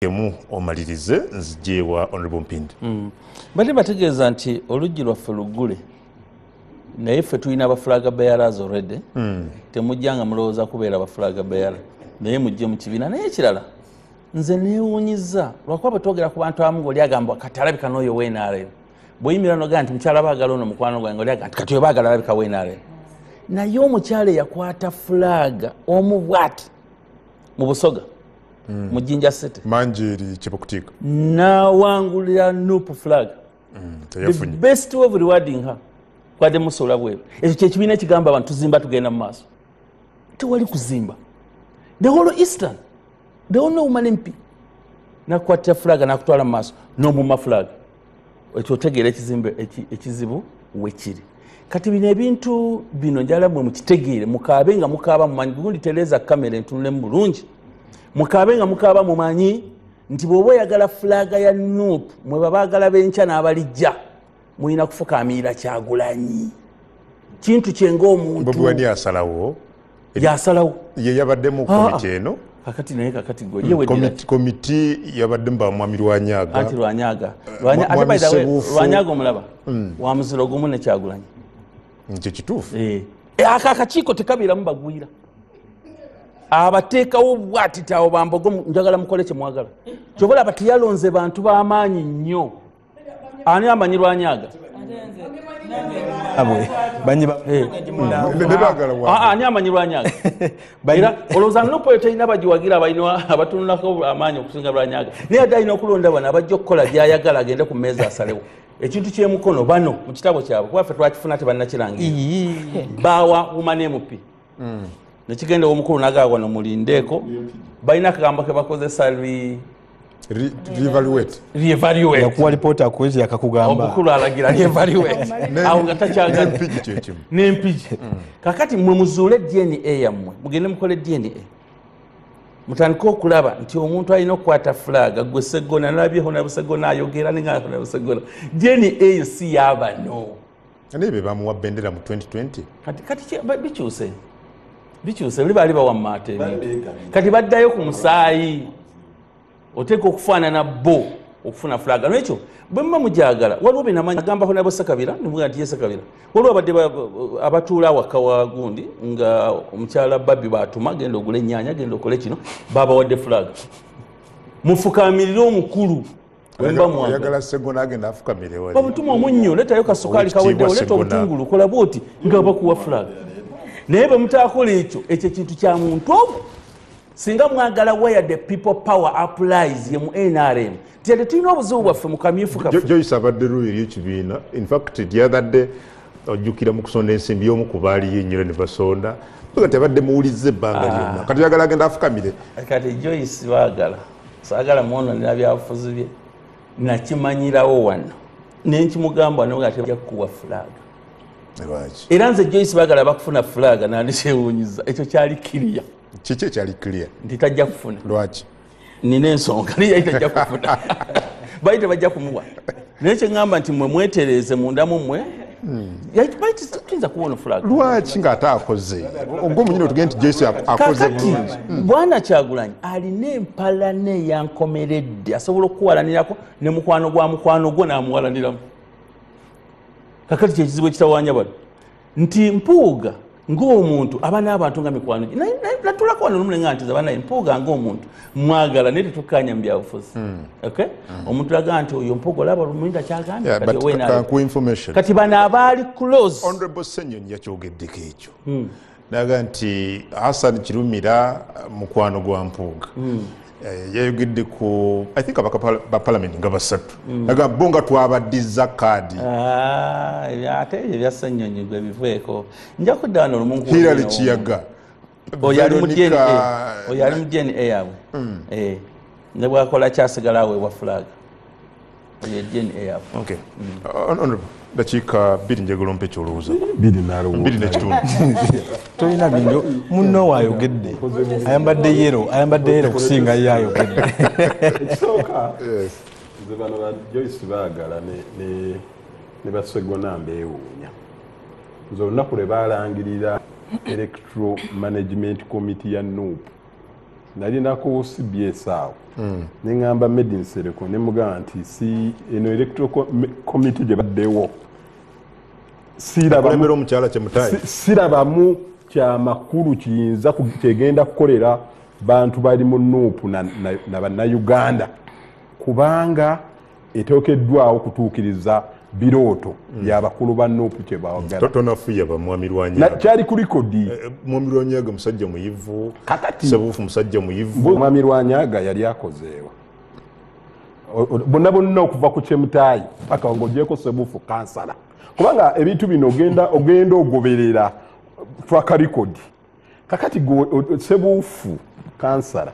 Emu omalirize nzijewa Honorable Mpindi. Mbadde bategeeza nti oluggi lwaffe luggule, naye ffe tulina aba flag bearers already. Temujja nga mulowooza kubeera ba flag bearer, naye mujje mu kibiina. Naye ekirala, nze neewuunyiza lwakuba bwe twogera ku bantu abamu, ng'oli agamba kati alabika n'oyo w'NRM. Bw'oyimirira nogaa nti mukyala baagala ono mukwano gwange, oli agamba nti kati oyo baagala alabika w'NRM. Naye omukyala eyakwata flag omu bwati mu Busoga, mu Jinja City, Manjeri Chepokutiika, nawangulira NUP flag. The teyafunye. best way of rewarding her kwadde musuula bweru. Ekyo kyekibiina ekigamba abantu tuzimba, tugenda mu maaso. Tewali kuzimba. The whole Eastern, the only woman MP nakukwatira flag, nakutwala mu maaso n'omuma flag. Ekyo otegeera ekizimbe ekizibu wekiri. Kati bino ebintu bino njala mwe mukitegeere, mukaabe nga mukaaba mumanyi. Gundi tereza kamera entunulemu bulungi. Mukaabe nga mukaaba mumanyi nti bw'oba oyagala flag ya NUP, mwe babaagala b'enkya n'abalijja, mulina kufukamirira Kyagulanyi kintu kye ng'omuntu. Bobi Wine asalawo. Yasalawo. Ye yabadde mu komiti eno. Kakati naye kakati gwe ye weddira. Komiti yabaddemu bamwami Lwanyaga. Anti Lwanyaga, ate Mwami by the way, Sebuufu. Lwanyaga omulaba wa muziro gumu ne Kyagulanyi. Nkyo kituufu. Eh. Aka akakiiko tekabeeramu bagwira, abateekawo bwati tawo bambogo, njagala mukole kye mwagala. Kyova olaba teyalonze bantu b'amaanyi nnyo. Ani amanyi Lwanyaga? Abwe banyi Ne baagala wa Ah, ah, ani amanyi Lwanyaga? Era olowooza NUP eyo terina bagiwagira abalina abatunulako amaanyi okusinga Lwanyaga? Naye ate alina okulonda bano abajja okukola byayagala, agende ku mmeeza asalewo ekintu kyemukono. Bano mu kitabo kyabwe, kuba ffe twakifuna tebannakirangira, bawa woman MP nekigenda omukulu nagaba wano mulindeeko, balina akagambo ke bakozesa Reevaluate. Reevaluate. Yakuwa lipoota akwezi yakakugamba. Omukulu alagira reevaluate awo nga takyagala. N'empigi kyekimu. N'empigi. Kakati mwe muzuule DNA yammwe, mugende mukole DNA, mutandike okulaba nti omuntu alina okukwata flag gwe Seggona. Nalabyeho na Segona ayogera nenga Segona, DNA eyo si yabano. Naye be bamuwa bendera mu 2020. Kati bikyuse, bikyuse. Buli baali bawammaata ebintu, kati baddayo ku musaayi. Oteeka okufaanana bo okufuna flag. Nolwekyo bwe muba mujagala, waliwo benamanyi agambako nabo Sekabira, nimuga nti ye Sekabira, waliwo abadde abatuula awaka wa gundi nga omukyala Babbi batuma, genda ogule ennyaanya, genda okole kino, babawadde flag. Mufukamirire omukulu bwe muba mwagala. Oyagala Segona agenda afukamire wali. Bamutuma omunnyo, leetayo kasukaali kaweddewo, leeta Owekitiibwa. obutungulu, kola bwoti nga bakuwa flag. Naye bwe mutakola ekyo, ekyo ekintu kya muntu ogwo. Singa mwagala where the people power applies ye mu NRM, ti ate tulina obuzibu bwaffe mu kamyufu kaffe. Joyce abadde luyi eri ekibiina. In fact, the other day ojjukira mu kusonda ensimbi y'omu ku baaliyo ennyero ne basonda nga tebadde muwulizza ebbanga lyonna. Kati oyagala agenda afukamire? Kati Joyce baagala, saagala mwononera byabufuzi bye. Nakimanyirawo wano nenkimugamba nga tebajja kukuwa flag. Lwaki? Era nze Joyce baagala bakufuna flag nandikyewuunyiza. Ekyo kyali kiriya. Kiki ekyali clear? Nti tajja kufuna. Lwaki? Nina ensonga niye tajja kufuna, bali tebajja kumuwa. Naye kyeŋŋamba nti mwe mwetereeze mundamu mmwe, tuyinza kuwona flag. Lwaki ng'ate akoze ogwo omunyini otugende nti Joyce akoze Kakati bulungi? Bwana Kyagulanyi alina empalana eyankomeredde, asobola okuwalanirako ne mukwano gwa mukwano gwo n'amuwalaniramu. Kakati kyekizibu ekitawanya bano nti Mpuuga ng'omuntu aba n'abantu nga mikwano gye. Naye natulako wano lumu nenga nti banaye Mpuuga ng'omuntu mwagala, naye tetukkaanya mu byabufuzi. Okay? Omuntu agamba nti oyo Mpuuga olaba lumulinda kyagambye. Yeah, kati but owe kankuwa information. Kati bano abaali close. Honorable Ssenyonyi yakyogeddeko ekyo, naga nti Hassan Kirumira mukwano gwa Mpuuga. Yayogedde ku, I think, abaka ba parliament nga basatu, naga bo nga twabaddiza kaadi. Ah, ate ebyo bya Ssenyonyi gwe biveeko, nja kudda wano lumu Hillary Kiyaga. Oyo ali mu Veronica. DNA, oyo ali mu DNA yaabwe. Ne bwakola kyasigala aweebwa flag, oyo DNA yaabwe. Okay. Honorable, dakiika 2, njagala ompe kyolowooza. Biri nalowooza. 2 n'ekitundu. Tolina bintu munno waayogedde, ayambadde yellow, ayambadde yellow okusinga ye ayogedde. Ekisooka, nze bano ba Joyce baagala ne basegona mbeewuunya. Nze olunaku lwe baalangirira electoral management committee ya NUP. Nalina ku CBS awo. Ne ŋŋamba Medi Nsereko ne mugamba nti si eno electoral committee gye baddewo. Akulembera omukyala Chemutayi. Sirabamu kyamakulu kiyinza kyegenda kukolera bantu bali mu NUP na bannayuganda, kubanga eteekeddwawo kutuukiriza birooto by'abakulu ba NUP kye baagala. Tonafuya ba Mwami Lwanyaga. Kyali ku likodi. Mwami Lwanyaga musajja muyivu. Kakati Sebuufu musajja muyivu. Mwami Lwanyaga yali akozeewa. Bonna bonna okuva ku Chemutayi paka ng'ogyeko Sebuufu kansala. Kubanga ebintu bino ogenda ogoberera track record. Kakati Sebuufu kansala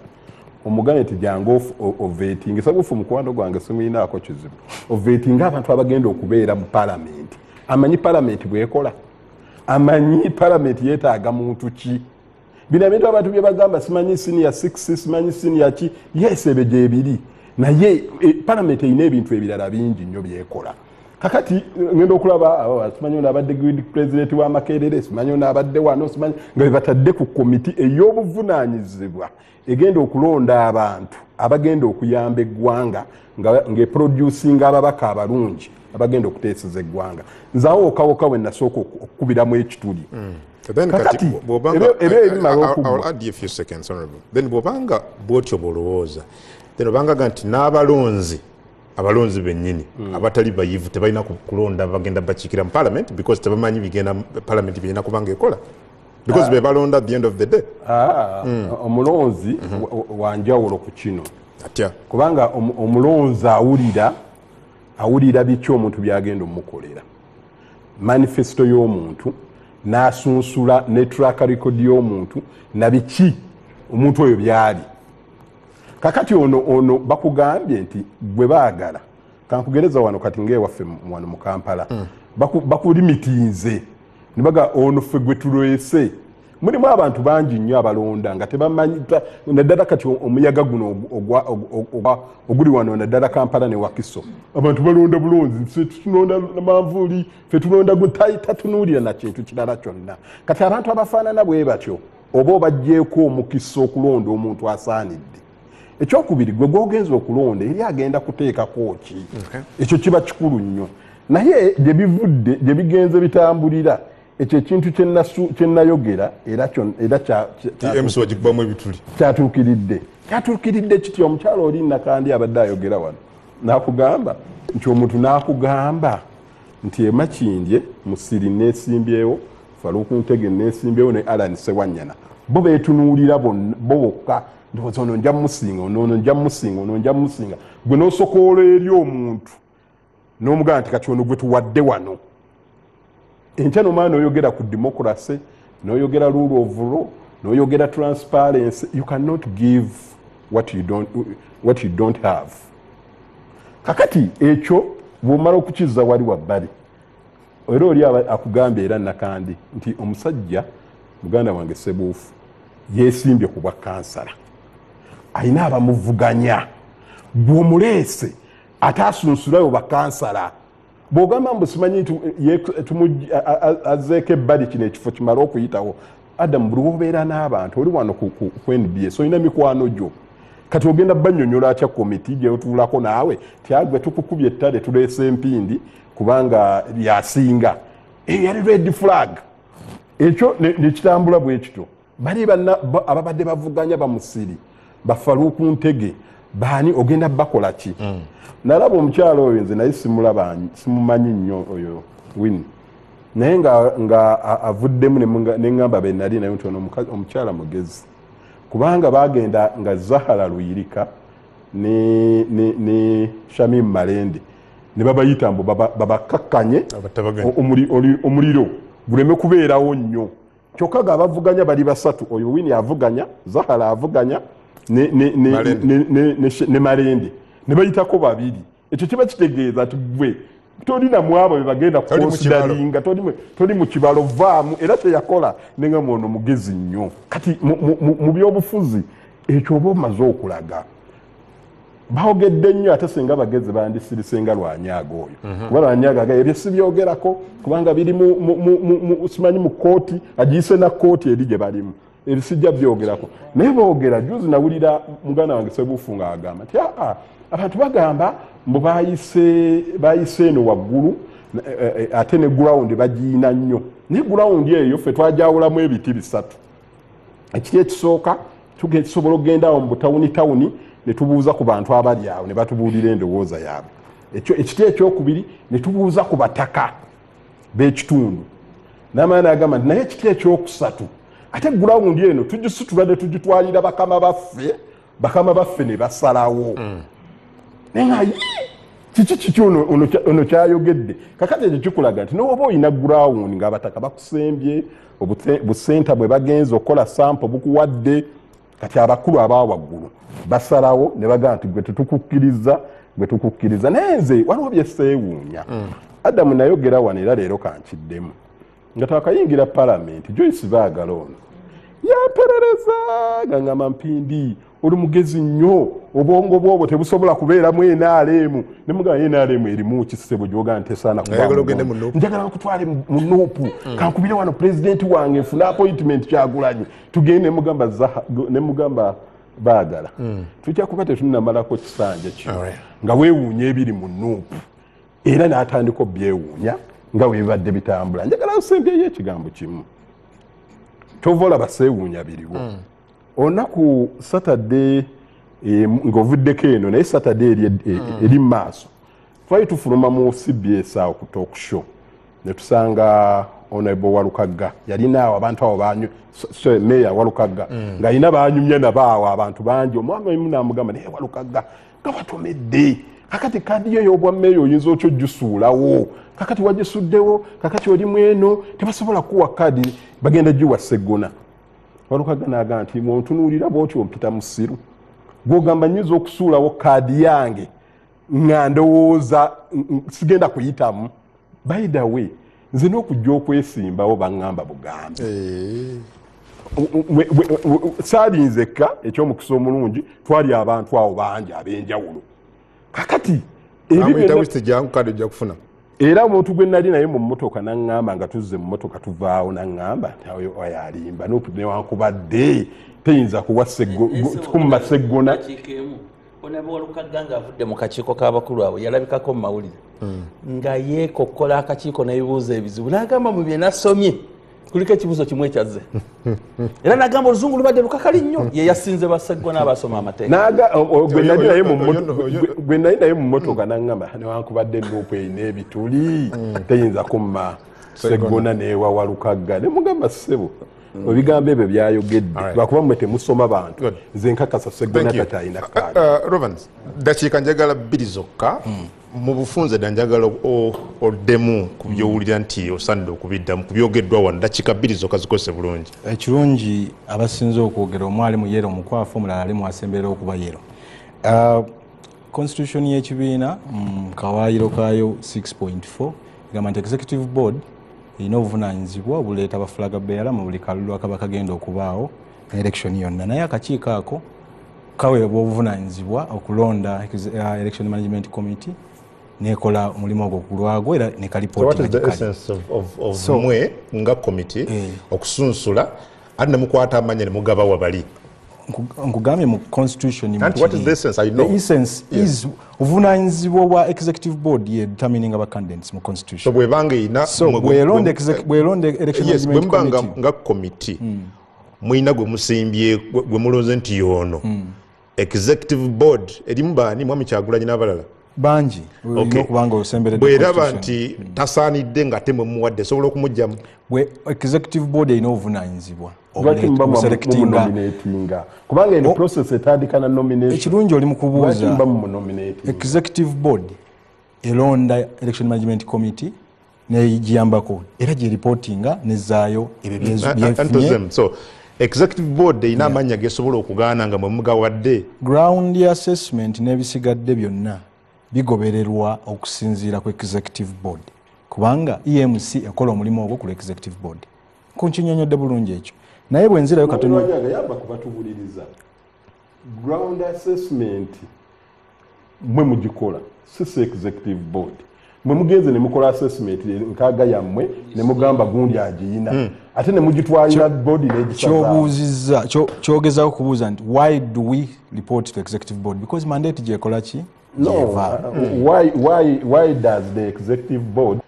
omugane nti jangu ovetinge. Sebuufu mukwano gwange simuyinaako kizibu. Ovetinge abantu abagenda okubeera mu palamenti. Amanyi palamenti bw'ekola. Amanyi palamenti yeetaaga muntu ki. Bino ebintu abantu bye bagamba simanyi senior 6, simanyi senior ki, yes ebyo gyebiri. Naye palamenti erina ebintu ebirala bingi nnyo byekola. Kakati ngenda okulaba simanyi ono abadde guild president wa Makerere, simanyi ono abadde wano, simanyi nga bebatadde ku komiti ey'obuvunaanyizibwa egenda okulonda abantu abagenda okuyamba eggwanga ng'eproducinga ababaka abalungi abagenda okuteeseza eggwanga. Nze awo wokka we nasooka okukubiramu ekituli. Kakati ebyo ebimala okuggwa. I'll add you a few seconds, Honorable. Then bw'obanga bw'otyo bw'olowooza, then obanga nti n'abalonzi abalonzi bennyini abatali bayivu tebalina kulonda bagenda bakiikira mu parliament because tebamanyi bigenda parliament birina kubanga ekola. Because be balonda at the end of the day. Omulonzi wa njawulo ku kino. Atya? Kubanga omulonzi awulira biki omuntu by'agenda omukolera. Manifesto y'omuntu n'asunsula ne track record y'omuntu na biki omuntu oyo by'ali. Kakati ono bakugambye nti gwe baagala. Kankugereza wano kati ng'ewaffe wano mu Kampala. Bakulimitinze. Nibaga ono ffe gwe tulwese. Mulimu abantu bangi nnyo abalonda nga tebamanyi naddala kati omuyaga guno oguli wano naddala Kampala ne Wakiso. Abantu balonda bulonzi, ffe tulonda manvuuli, ffe tulonda tatunuulira na kintu kirala kyonna. Kati abantu abafaanana bwe batyo oba obaggyeeko omukisa okulonda omuntu asaanidde. Ekyokubiri gwe gw'ogenza okulonda eri agenda kuteekako ki? Ekyo kiba kikulu nnyo. Naye gye bivudde gye bigenze bitambulira ekyo ekintu kye nayogera era kyatuukiridde. Kyatuukiridde kityo omukyala oli Nakandi abadde ayogera wano n'akugamba nti omuntu n'akugamba nti Emakindye Musiri neesimbyewo, Faruku Ntege neesimbyewo ne Alan Sewanyana. Bo beetunuulira bo bokka ndowooza ono nja mmusinga, ono nja mmusinga, ono nja mmusinga. Gwe n'osokoola eri omuntu n'omugamba nti kati ono gwe tuwadde wano. Enkya n'omala n'oyogera ku democracy, n'oyogera rule of law, n'oyogera transparency. You cannot give what you don't have. Kakati ekyo bw'omala okukizza wali wabbali, era oli akugambye era Nakandi nti omusajja muganda wange Sebuufu yeesimbye ku bwa kansala, alina abamuvuganya, bw'omuleese ate asunsulayo bakansala. Bw'ogamba mbu simanyi nti azzeeko ebbali kino ekifo kimale okuyitawo. Adam, buli w'obeera n'abantu oli wano ku NBS olina mikwano gyo. Kati ogenda bannyonnyola atya komiti gy'otuulako naawe ti agwe tukukubye ettale tuleese empindi kubanga lyasinga. Eyo yali red flag. Ekyo ne kitambula bwe kityo. Bali ababadde bavuganya bamusiri bafaluku Ntege baani ogenda bakola ki? Nalaba omukyala oyo nze naye simulaba, simumanyi nnyo oyo Winnie. Naye nga avuddemu ne ŋŋamba be nali naye nti ono omukyala mugezi. Kubanga bagenda nga Zahara Luyirika ne Shamim Malende ne babayita mbu babakkakkanye omuliro guleme kubeerawo nnyo. Kyokka nga abavuganya bali basatu, oyo Winnie avuganya, Zahara avuganya ne Malende ne bayitako babiri. Ekyo kiba kitegeeza nti gwe tolina mwabo be bagenda kukonsidaringa, toli mu kibalo vaamu. Era kyeyakola ne nga ono mugezi nnyo. Kati mu byobufuzi ekyo oba omaze okulaga baogedde nnyo, ate singa bagezi bandisirise nga Lwanyaga oyo. Kuba Lwanyaga aga ebyo sibyogerako kubanga biri simanyi mu kkooti, agiyise na kkooti eri gye balimu. Ebisijja byogerako. Naye boogera juzi nawulira muganda wange Sebufu ng'agamba nti abantu bagamba mbu bayise eno waggulu ate ne ground bagiina nnyo. Naye ground eyo ffe twajawulamu ebiti bisatu. Ekiti ekisooka tusobola okugenda awo mu butawuni ne tubuuza ku bantu abali awo ne batubuulira endowooza yaabwe. Ekiti ekyokubiri ne tubuuza ku bataka b'ekitundu. N'amala n'agamba nti naye ekiti ekyokusatu ate ground eno tugisitula ne tugitwalira bakama baffe ne basalawo. Naye nga kiki ono kyayogedde. Kakati ekyo kikulaga nti n'oba olina ground ng'abataka bakusembye, busenta bwe bagenze okukola sample bukuwadde, kati abakulu aba waggulu basalawo ne bagamba nti gwe tetukukkiriza, gwe tukukkiriza. Naye nze waliwo bye seewuunya. Adamu nayogera wano era leero kankiddemu. Nga twakayingira palamenti, Joyce Baagala ono yamperereza nga ngamba Mpindi oli mugezi nnyo, obwongo bwobwo tebusobola kubeeramu NRM. Ne mugamba NRM erimu kisebo gy'ogamba nti tesaana kubaamu. Njagala nkutwale mu Nuupu, kankubire wano pulezidenti wange nfune appointment Kyagulanyi tugende. Ne mugamba Baagala tujja kuba tetunnamalako kisanja kino nga weewuunya ebiri mu Nuupu. Era n'atandika obyewuunya nga webadde bitambula. Njagala nsembyeyo ekigambo kimu. Ky'ova olaba seewuunya biriwo. Olunaku Saturday ng'ovuddeko eno, naye Saturday eri mu maaso, twali tufuluma mu CBS awo ku talk show ne tusanga Honorable Walukagga yalina awo abantu abo Meya Walukagga ng'alina banyumya nabo awo abantu bangi. Omwami omu n'amugamba naye Walukagga nga watomedde, kakati kaadi yo y'obwa meeya oyinza otya ogisuulawo? Kakati wagisuddewo, kakati oli mweno tebasobola kuwa kaadi, bagenda giwa Sseggona. Walukagga n'agamba nti bw'ontunuulira bw'otyo ompita musiru, gw'ogamba nnyinza okusuulawo kaadi yange nga ndowooza sigenda kuyitamu. By the way, nze n'okujja okwesimbawo baŋŋamba bugambi. Saali nzekka, eky'omukisa omulungi twali abantu awo bangi ab'enjawulo. Kakati era omuntu gwe nali naye mu mmotoka n'aŋŋamba nga tuzze mu mmotoka tuvaawo, n'aŋŋamba nti oyo alimba newankubadde teyinza kuwa kumma Sseggona. Honorable Walukagga ng'avudde mu kakiiko k'abakulu abo yalabikako mu mawulire nga yeekokkola akakiiko n'ebibuuzo ebizibu, n'agamba mu bye nasomye kuliko ekibuuzo kimu ekyazze, era n'agamba oluzungu lubadde lukakali nnyo, ye yasinze ba Sseggona abasoma amateeka. Gwe nali naye mu mmotoka n'aŋŋamba newankubadde Nuupu erina ebituli teyinza kumma Sseggona n'ewa Walukagga. Ne mugamba ssebo ebigambo ebyo byayogedde lwakuba mmwe temusoma bantu, nze nkakasa Sseggona takyalina kaadi. Rovans, dakiika njagala bbiri zokka mu bufunze dda njagala oddemu ku byowulira nti osaanidde okubiddamu ku byogeddwa wano. Dakiika bbiri zokka zikozese bulungi. Ekirungi abasinze okwogera omu ali mu yero omukwafu, omulala ali mu asemberera okuba yero. Constitution y'ekibiina mu kawaayiro kaayo 6.4 egamba nti executive board erina obuvunaanyizibwa obuleeta ba flag bearer mu buli kalulu akaba kagenda okubaawo election yonna, naye akakiiko ako kaweebwa obuvunaanyizibwa okulonda election management committee nekola omulimu ogwo ku lwagwo era ne So what is the essence of mwe nga committee okusunsula ate ne mukwata amanya ne mugaba wabali? Nkugambye mu constitution. And what is the essence? I know. The essence is obuvunaanyizibwa bwa executive board ye determining aba candidates mu constitution. So bwebanga erina So bwelonda election management committee nga committee mulina gwe musimbye gwe mulonze nti yono. Executive board erimu baani? Mwami Kyagulanyi n'abalala bangi olina okubanga osemberedde. Bweraba nti tasaanidde nga ate mwe muwadde, sobola okumugjamu? Bwe executive board erina obuvunaanyizibwa Lwaki muba mumunominatinga? Kubanga eno process etandika na nomination. Ekirungi oli mu kubuuza. Lwaki muba mumunominatinga? Executive board elonda election management committee negiyambako era gyereportinga nezaayo ebyo byefunye. So executive board erina amannya gesobola okugaana nga mwe mugawadde. Ground assessment n'ebisigadde byonna bigobererwa okusinziira ku executive board, kubanga EMC ekola omulimu ogwo ku executive board. Nkunkinyonnyodde bulungi ekyo, naye bwe nzirayo katono. Yamba kubatubuliriza. Ground assessment mwe mugikola, si executive board. Mwe mugenze ne mukola assessment nkaaga yammwe ne mugamba gundi agiyina. Ate ne mugitwalira board n'egisaza. Kyobuuzizza, kyogezaako kubuuza nti why do we report to executive board? Because mandate gyekola ki? No, Gyeva. Why does the executive board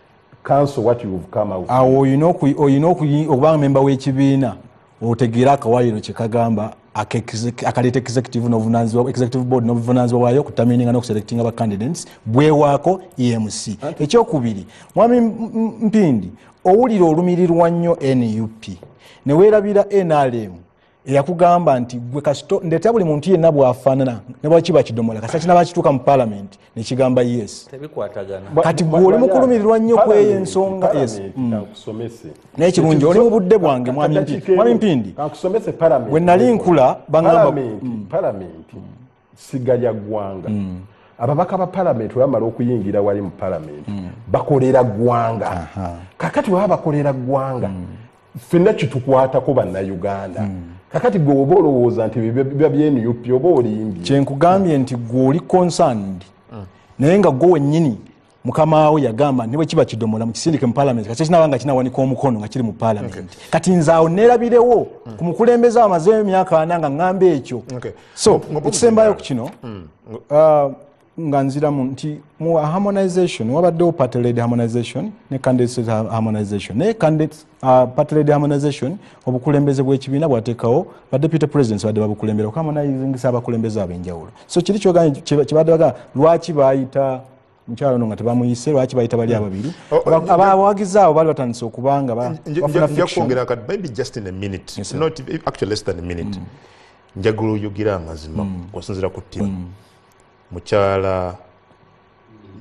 cancel what you've come out? Awo olina okubanga memba w'ekibiina otegeera akawayiro kye kagamba akaleeta executive n'obuvunaanyizibwa, executive board n'obuvunaanyizibwa bwayo okutamininga n'okuselectinga ba candidates bwewaako EMC. Ekyokubiri, Mwami Mpindi, owulira olumirirwa nnyo NUP ne weerabira NRM eyakugamba nti gwe kasito ndeetera buli muntu yenna bw'afaanana ne bwakiba kidomola kasita kinaba kituuka mu parliament ne kigamba yes. Tebikwatagana. Kati gwe oli mukulumirirwa nnyo ku eyo ensonga. Yes. Kankusomese. Naye kirungi oli mu budde bwange, Mwami Mpindi. Mwami Mpindi, Kankusomese parliament. Bwe nali nkula baŋŋamba Parliament siga lya ggwanga. Ababaka ba parliament bwe bamala okuyingira wali mu parliament bakolera ggwanga. Kakati bwe baba bakolera ggwanga, ffenna kitukwatako Bannayuganda. Kakati gwe oba olowooza nti biba bya NUP oba olimbye. Kyenkugambye nti gwe oli concerned, naye nga gwe wennyini mukama we yagamba ne bwe kiba kidomola mukisindike mu parliament, kati kinaba nga kinawanika omukono nga kiri mu parliament. Kati nze awo neerabirewo ku mukulembeze amazeeyo emyaka 40 nga ŋŋamba ekyo. So ekisembayo ku kino, nga nziramu nti mu harmonization wabaddewo party-led harmonization ne candidate harmonization. Naye party-led harmonization obukulembeze bw'ekibiina bwateekawo ba deputy presidents badde babukulembera okuharmonizingisa abakulembeze ab'enjawulo. So kiri kyoganye kibadde bagamba lwaki bayita mukyalo ono nga tebamuyise, lwaki bayita bali ababiri. Abawagizi abo baali batandise okubanga bafuna Nja fiction. kwongera kati maybe just in a minute. Yes, sir. Not actually less than a minute. Njagala oyogere amazima okusinziira ku ttiimu. Mukyala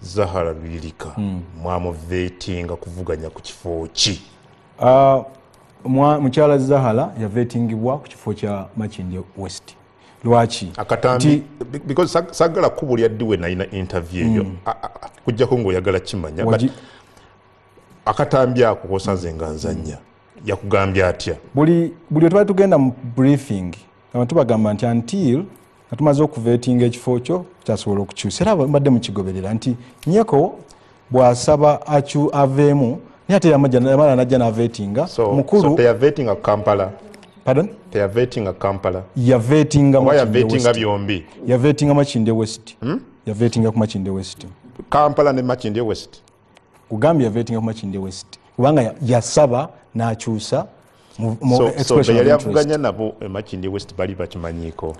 Zahara Luyirika mwamuveetinga kuvuganya ku kifo ki? Mukyala Zahara yaveetingibwa ku kifo kya Makindye West. Lwaki? Akatambi, because sagala kubulya ddi we nalina interview eyo. Kujjako ng'oyagala kimanya, but akatambi ako kosanze nga nzannya yakugambye atya? Buli twali tugenda mu briefing abantu bagamba nti until nga tumaze okuveetinga ekifo kyo kyasobola okukyusa, era mbadde mukigoberera nti Nyeko bw'asaba aveemu, naye ate yamala n'ajja n'aveetinga. Mukulu So teyaveetinga Kampala? Pardon? Teyaveetinga Kampala? Yaveetinga Oba Makindye yaveetinga West. byombi? Yaveetinga Makindye West. Yaveetinga ku Makindye West. Kampala ne Makindye West. Kugambye yaveetinga ku Makindye West kubanga yasaba n'akyusa mu So expression be yali of interest. avuganya nabo e Makindye West bali bakimanyiiko?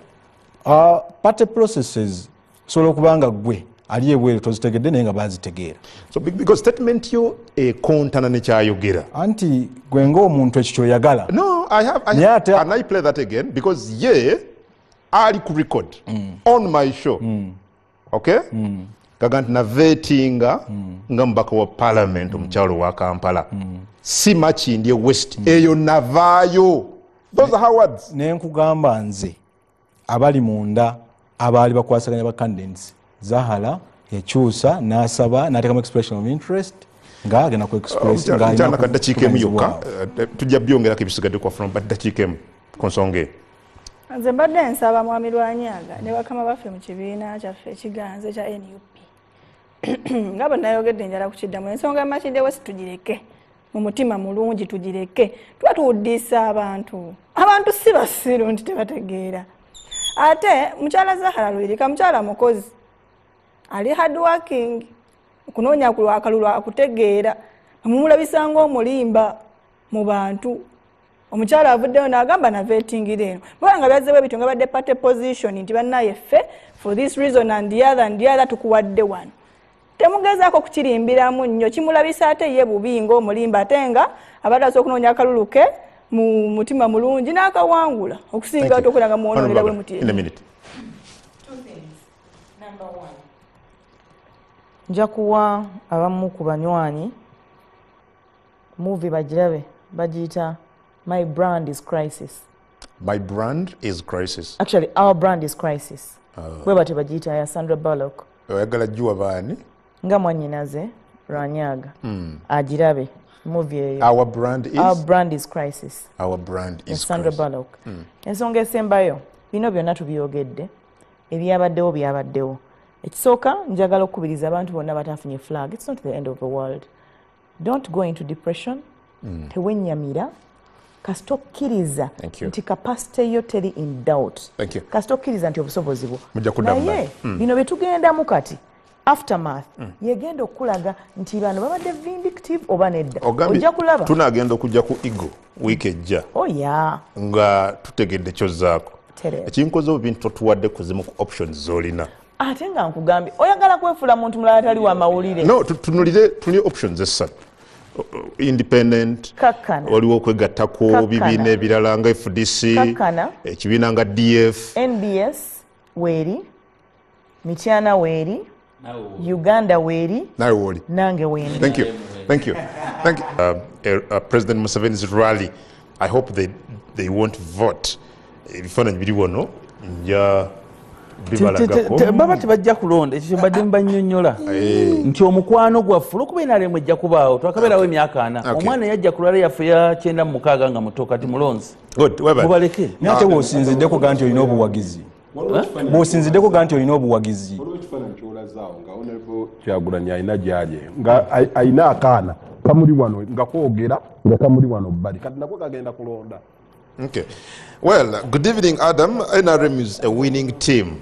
Party processes osobola okuba nga ggwe ali ebweru tozitegedde naye nga bazitegeera. So because statement yo ekontana ne kyayogera. Anti gwe ng'omuntu ekyo ky'oyagala. No, Naye ate can I play that again? Because ye ali ku record on my show. Okay? Kaga nti naveetinga nga mubaka wa parliament omukyalo wa Kampala. Si Makindye West. Eyo navaayo. Those are her words. Ne nkugamba nze abali munda abaali bakwasaganya ba candidates, Zahara yakyusa n'asaba n'ateekamu expression of interest nga agenda ku express nga alina Mukyala ka ddakiika emu yokka, kuvuganyizibwa. tujja byongerako ebisigadde kwa from, but ddakiika emu ku nsonga eyo. Nze mbadde nsaba Mwami Lwanyaga ne bakama baffe mu kibiina kyaffe ekiganza ekya NUP. Nga bwe nayogedde njala kukiddamu, ensonga ya Makindye West tugireke mu mutima mulungi, tugireke. Tuba tuwuddiisa abantu, abantu si basiru nti tebategeera. Ate mukyala Zahara Luyirika mukyala mukozi, ali hard working, okunoonya akalulu akutegeera, mumulabisa ng'omulimba mu bantu. Omukyala avuddeyo n'agamba naveetingira eno, bwaba nga byazzeewo ebityo nga badde party position nti bannaye ffe for this reason and the other and the other tukuwadde wano. Temugezaako kukirimbiramu nnyo, kimulabisa ate ye bubi ng'omulimba, ate nga abadde asobola okunoonya akalulu ke mu mutima mulungi n'akawangula okusinga Thank you. ate okulaba nga muwonoonera bwe muti. In a minute. Two things. Number one, nja kuwa abamu ku banywanyi movie bagirabe, bagiyita My Brand is Crisis. My Brand is Crisis. Actually, Our Brand is Crisis. Bwe batyo bagiyita, ya Sandra Bullock. Oyagala giwa baani? Nga mwannyinaze Lwanyaga. Agirabe movie eyo. Our Brand is? Our Brand is Crisis. Our Brand is Ya Sandra Crisis. Bullock. Ensonga esembayo, bino byonna tubyogedde, ebyabaddewo byabaddewo. Ekisooka njagala okukubiriza abantu bonna batafunye flag. It's not the end of the world. Don't go into depression. Tewennyamira. Kasita okkiriza Thank you. nti capacity yo teri in doubt. Thank you. Kasita okkiriza nti obusobozi bwo. Mujja kuddamu. Naye bino bye tugendamu kati, aftermath yegenda okulaga nti bano babadde vindictive oba nedda. Ogambye Ojja kulaba. Tunagenda okujja ku Eagle wiiki ejja Oh yeah. nga tutegedde kyozzaako. Tereera. Ekinkoze obubi nti totuwadde ku zimu ku options z'olina. Ate nga nkugambye oyagala kwefuula muntu mulala atali wa mawulire. No, tunulire tunulire options essatu: independent, Kakkana. waliwo okwegattako Kakkana. bibiina ebirala nga FDC, Kakkana. ekibiina nga DF. NBS weeri, Mityana weeri, Uganda weeri, Nawe wooli. Nange wendi. Thank you. Thank you. Thank you. President Museveni's rally, I hope they won't vote. Ebifaananyi biri wano, nja bibalagako. Baba tebajja kulonda. Ekyo kyembadde mbannyonnyola nti omukwano gwaffe, olwokuba enalemu ejja kubaawo, twakabeerawo emyaka 40. Omwana yajja ku lwale yaffe ya 96 nga muto, kati mulonzi. Good, webale. Mubaleke. Naye ate bw'osinziddeko ga nti olina obuwagizi, bw'osinziddeko ga nti olina obuwagizi. Waliwo ekifaananyi kyolazaawo nga Honorable Kyagulanyi alina gyali nga alina akaana kamuli wano nga kwogera nga kamuli wano bbali, kati nako kagenda kulonda. Okay. Well, good evening, Adam. NRM is a winning team.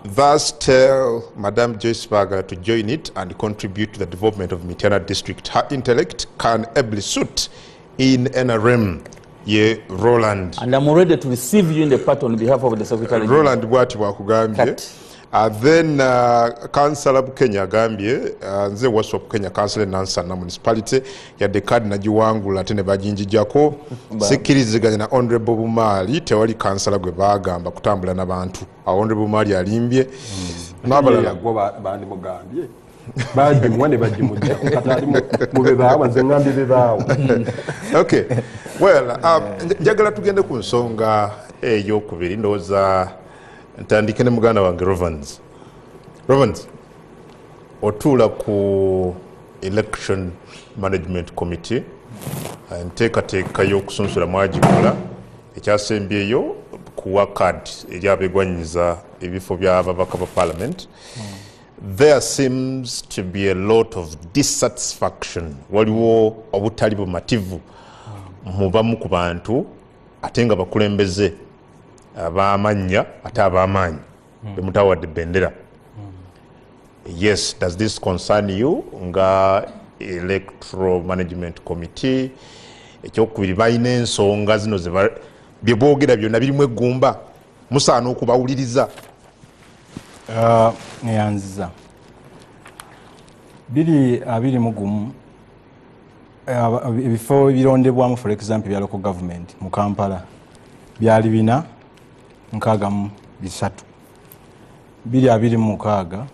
Thus, tell Madam Joyce Bagala to join it and contribute to the development of Mityana District. Her intellect can ably suit in NRM. Ye Roland. And I'm ready to receive you in the party on behalf of the secretary general. Roland bwati bwakugambye. Kati. Then Kansala Bukenya agambye, nze Waswa Bukenya, kansala Nansana Municipality, yadde kaadi nagiwangula ate ne baginjijjako, sikkiriziganya na Honorable Bumaali. Tewali kansala gwe baagamba kutambula n'abantu. Awo Honorable Bumaali alimbye n'abalala. Yagwa bandimugambye bagimuwa ne bagimujjako, kati ali mu bebaawa. Nze ngambye bebaawa. Okay, well, njagala tugende ku nsonga eyokubiri. Ndowooza ntandike ne muganda wange Rovans. Rovans, otuula ku Election Management Committee. Enteekateeka y'okusunsula mwagikola, ekyasembyeyo kuwa card eri abeegwanyiza ebifo by'ababaka ba parliament. There seems to be a lot of dissatisfaction, waliwo obutali bumativu mu bamu ku bantu, ate nga bakulembeze ab'amannya ate ab'amaanyi bemutawadde bendera. Yes, does this concern you nga Electoral Management Committee? Ekyokubiri, balina ensonga zino bye boogera byonna birimu eggumba, musaana okubawuliriza? Neyanziza. 2021, ebifo ebirondebwamu, for example ebya local government mu Kampala, byali 463. 2026,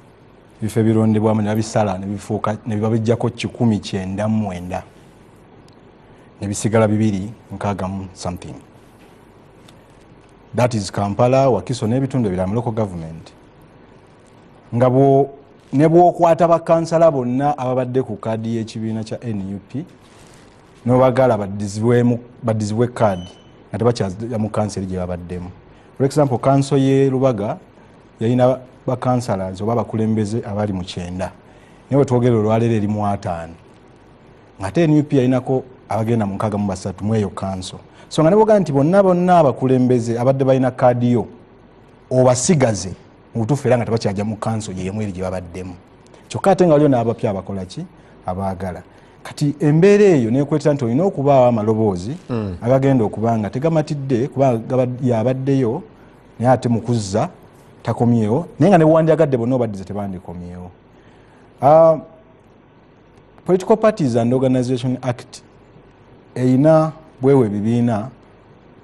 ebifo ebirondebwamu ne babisala ne bifuuka ne babijjako 199, ne bisigala 260 mu something. That is Kampala, Wakiso n'ebitundu ebirala mu local government. Nga ne bw'okwata bakansala bonna ababadde ku kaadi y'ekibiina kya NUP n'obagala baddizibwe kaadi nga tebakyazza mu kanseri gye babaddemu. For example, kanso y'e Lubaga yalina bakansalas oba abakulembeze abali mu 90, naye bwe twogera olwaleero eri mu 50, ng'ate NUP yalinako abagenda mu 63 mu eyo kanso. So nga ne bw'ogamba nti bonna bonna abakulembeze abadde balina kaadi yo obasigaze, mu butuufu era nga tebakyajja mu kanso y'emu eri gye babaddemu. Kyokka ate nga waliwo n'abapya abakola ki, abaagala. Kati embeera eyo nekwetera nti olina okubaawo amaloboozi agagenda okuba nga tegamatidde kuba yabaddeyo, naye ate mu kuzza takomyewo, naye nga ne bwewandyagadde bonna obaddize tebandikomyewo. Political Parties and Organization Act erina bwewa ebibiina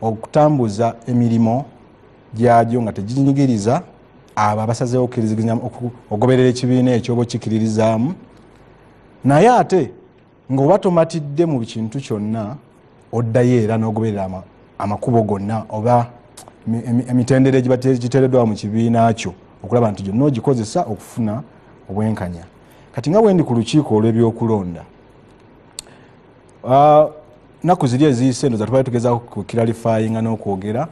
okutambuza emirimu gyagyo nga teginyigiriza abo abasazeewo okkiriziganya ogoberera ekibiina ekyo oba okikiririzaamu, naye ate ng'oba tomatidde mu kintu kyonna oddayo era n'ogoberera amakubo gonna oba emitendera egiteereddwa mu kibiina kyo okulaba nti gyonna ogikozesa okufuna obwenkanya. Kati nga bwendi ku lukiiko olw'ebyokulonda, nnaku ziri eziyise ndowooza tubadde tugezaako kukiralifayinga n'okwogera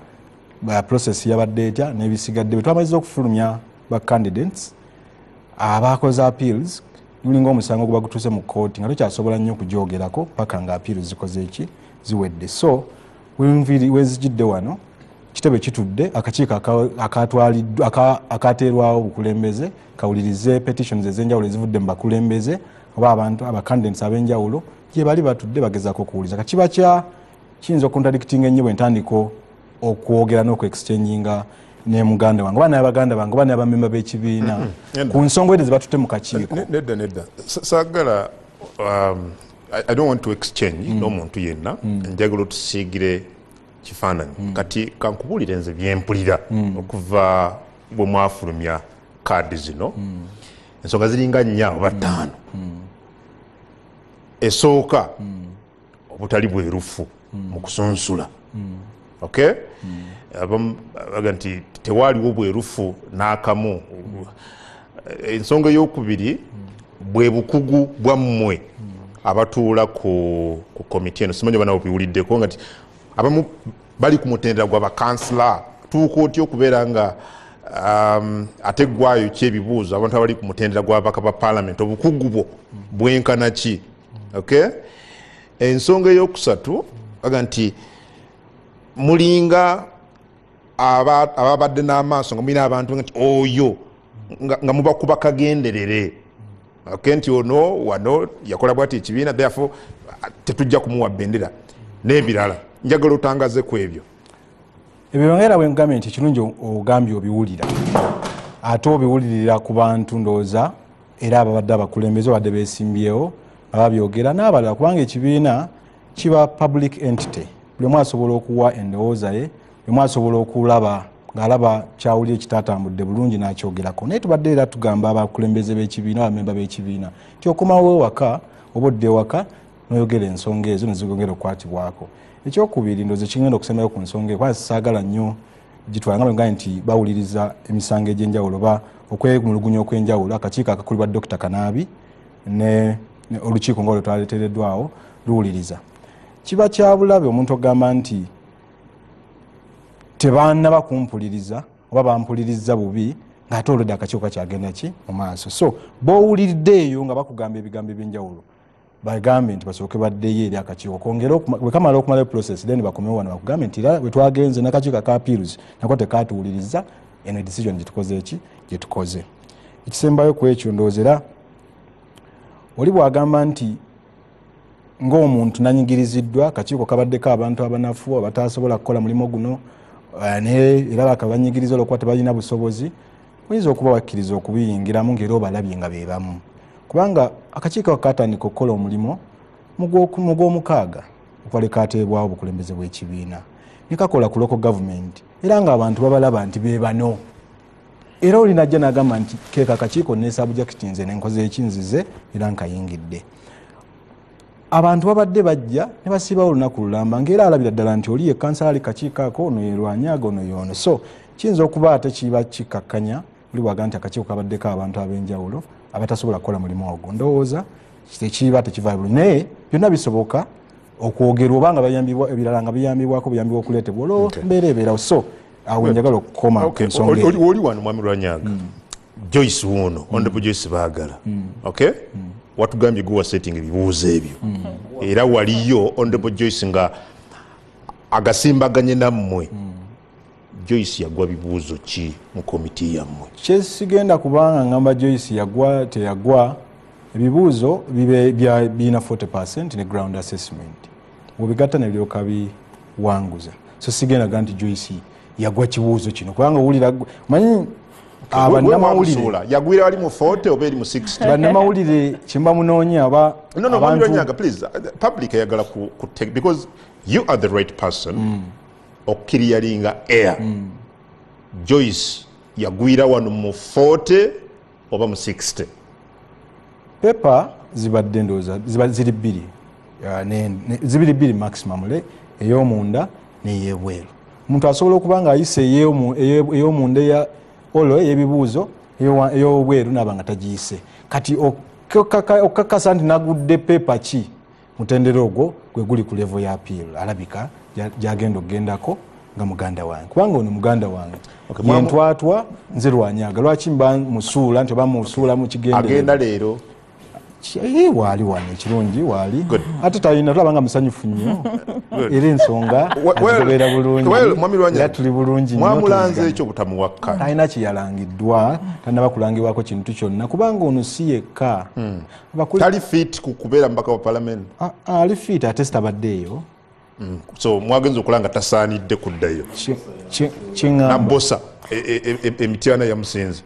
process yabadde etya n'ebisigadde. Bwe twamaliza okufulumya ba candidates abakoze appeals, gulinga omusango guba gutuuse mu kkooti nga tokyasobola nnyo okugyogerako paka nga appeals zikoze eki, ziwedde. So Wenzijidde wano kitebe kitudde, akakiiko akateerwawo obukulembeze kawulirize petitions ez'enjawulo ezivudde mu bakulembeze oba abantu abacandidates ab'enjawulo gye bali batudde bagezaako okuwuliza. Kakiba kya kiyinza okuntradictinga ennyo bwe ntandika okwogera n'okuexchanginga ne muganda wange oba n'abaganda bange oba n'abamemba b'ekibiina ku nsonga ezo ze batutte mu kakiiko. Nedda, saagala, I don't want to exchange n'omuntu yenna. Njagala otusiigire kifaananyi. Kati kankubuulire nze byempulira okuva bwe mwafulumya kaadi zino. Ensonga ziringa 4 oba 5. Esooka, obutali bwerufu mu kusunsula. Okay, abamu baga nti tewaaliwo bwerufu n'akamu. Ensonga eyokubiri bwe bukugu bwammwe abatuula ku komiti eno. Simanyi oba nabo biwuliddeko nga nti abamu bali ku mutendera gwa bakansila. Tuuka otya okubeera nga ate gwayo ki ebibuuzo abantu abali ku mutendera gw'ababaka ba parliament, obukugu bwo bwenkana ki? Okay, ensonga eyokusatu baga nti mulinga ababadde n'amaaso nga mulina abantu nga nti oyo nga mubakuba kagenderere. Okay, nti ono wano yakola bwati ekibiina, therefore tetujja kumuwa bendera n'ebirala. Njagala otangaze ku ebyo. Ebyo nga bwe nkugambye nti kirungi ogambye obiwulira, ate obiwulirira ku bantu ndowooza era ababadde abakulembeze babadde beesimbyewo ababyogera n'abalala, kubanga ekibiina kiba public entity, buli omu asobola okuwa endowooza ye, buli omu asobola okulaba ng'alaba kyawulira ekitatambudde bulungi n'akyogerako. Naye tubadde era tugamba abakulembeze b'ekibiina, abamemba b'ekibiina nti okomawo ewaka oba odda ewaka n'oyogera ensonga ezo nezigongera okukwatibwako. Ekyokubiri ndowooza ekigenda okusembayo ku nsonga eyo, kubanga saagala nnyo gitwala nga bwe ngambye nti bawuliriza emisango egy'enjawulo oba okwemulugunya okw'enjawulo, akakiiko akakulibwa Dr. Kanaabi ne olukiiko nga lwe twaleetereddwawo luwuliriza. Kiba kya bulabe omuntu okugamba nti tebannaba kumpuliriza oba bampuliriza bubi ng'ate olwedde akakiiko kakyagenda ki mu maaso. So b'owuliridde eyo nga bakugamba ebigambo eby'enjawulo, bagambe nti basooke baddeyo eri akakiiko kongere bwe kamala okumalayo process, then bakomewo wano bakugambe nti era bwe twagenze n'akakiiko aka appeals nako tekatuwuliriza, eno decision gyetukoze eki gyetukoze. Ekisembayo ku ekyo ndowooza era oli bw'agamba nti ng'omuntu nanyigiriziddwa, akakiiko kabaddeko abantu abanafu abatasobola kukola mulimu guno, naye era bakabanyigiriza olwokuba tebalina busobozi, oyinza okuba wakkiriza okubiyingiramu ng'era obalabye nga be bamu, kubanga akakiiko ako katandika okukola omulimu mu gw'omukaaga okuva lwe kateebwawo obukulembeze bw'ekibiina, ne kakola ku local government era ng'abantu babalaba nti be bano. Era oli najja n'agamba nti keeka akakiiko nesubject nze nenkoze ekinzize era nkayingidde. Abantu babadde bajja ne basiibawo olunaku lulamba ng'era alabira ddala nti oli ye kansala ali kakiiko ako, ono ye Lwanyaga, ono y'ono. So kiyinza okuba ate kiba kikakkanya oli bw'agamba nti akakiiko kabaddeko abantu ab'enjawulo abatasobola kukola mulimu ogwo. Ndowooza tekiba tekivaayo bulungi, naye byonna bisoboka okwogerwa oba nga bayambibwa ebirala nga biyambibwako buyambibwa okuleetebwa olwo mbeera ebeerawo. So awo njagala okukoma ku nsonga eyo. Oli wano mwami Lwanyaga, Joyce wuuno, Honorable Joyce Baagala. Okay, watugambye gwe wasetting ebibuuzo ebyo, era waliyo Honorable Joyce nga agasimbaganye nammwe. Joyce yagwa bibuuzo ki mu komiti yammwe? Kyesigenda kubanga ngamba Joyce yagwa teyagwa, ebibuuzo birina 40% ne ground assessment, bw'obigatta ne biryoka biwanguza. So sigenda ga nti Joyce yagwa kibuuzo kino, kubanga owulira manyi bannamawulire yagwira wali mu 40 oba eri mu 60. Bannamawulire kyemba munoonya aba No, abantu Lwanyaga, please, public eyagala ku take, because you are the right person okukiriyalinga air. Joyce yagwira wano mu 40 oba mu 60? Pepa zibadde ndowooza ziri bbiri, zibiri bbiri maximum, le ey'omunda n'ey'ebweru. Omuntu asobola okuba nga ayise ey'omunda eya olo ey'ebibuuzo, ey'obweru n'aba nga tagiyise. Kati okukakasa nti nagudde pepa ki, mutendera ogwo gwe guli ku level ya appeal, alabika gyagenda okugendako nga muganda wange, kubanga ono muganda wange. Yentwatwa nze Lwanyaga, lwaki mba musuula nti oba musuula mu kigendererwa? Agenda leero. Waali wano ekirungi waali ate talina, tulaba nga musanyufu nnyo, era ensonga azigoberera bulungi, era tuli bulungi nnyo. Mwamulanze ekyo butamuwakka? Talina kyeyalangiddwa, tanaba kulangibwako kintu kyonna, kubanga ono si yekka. Tali fit ku kubeera mubaka wa palamenti? Ali fit, ate sitabaddeeyo. So mwagenza okulanga tasaanidde kuddayo? Nabosa emityana yamusinze,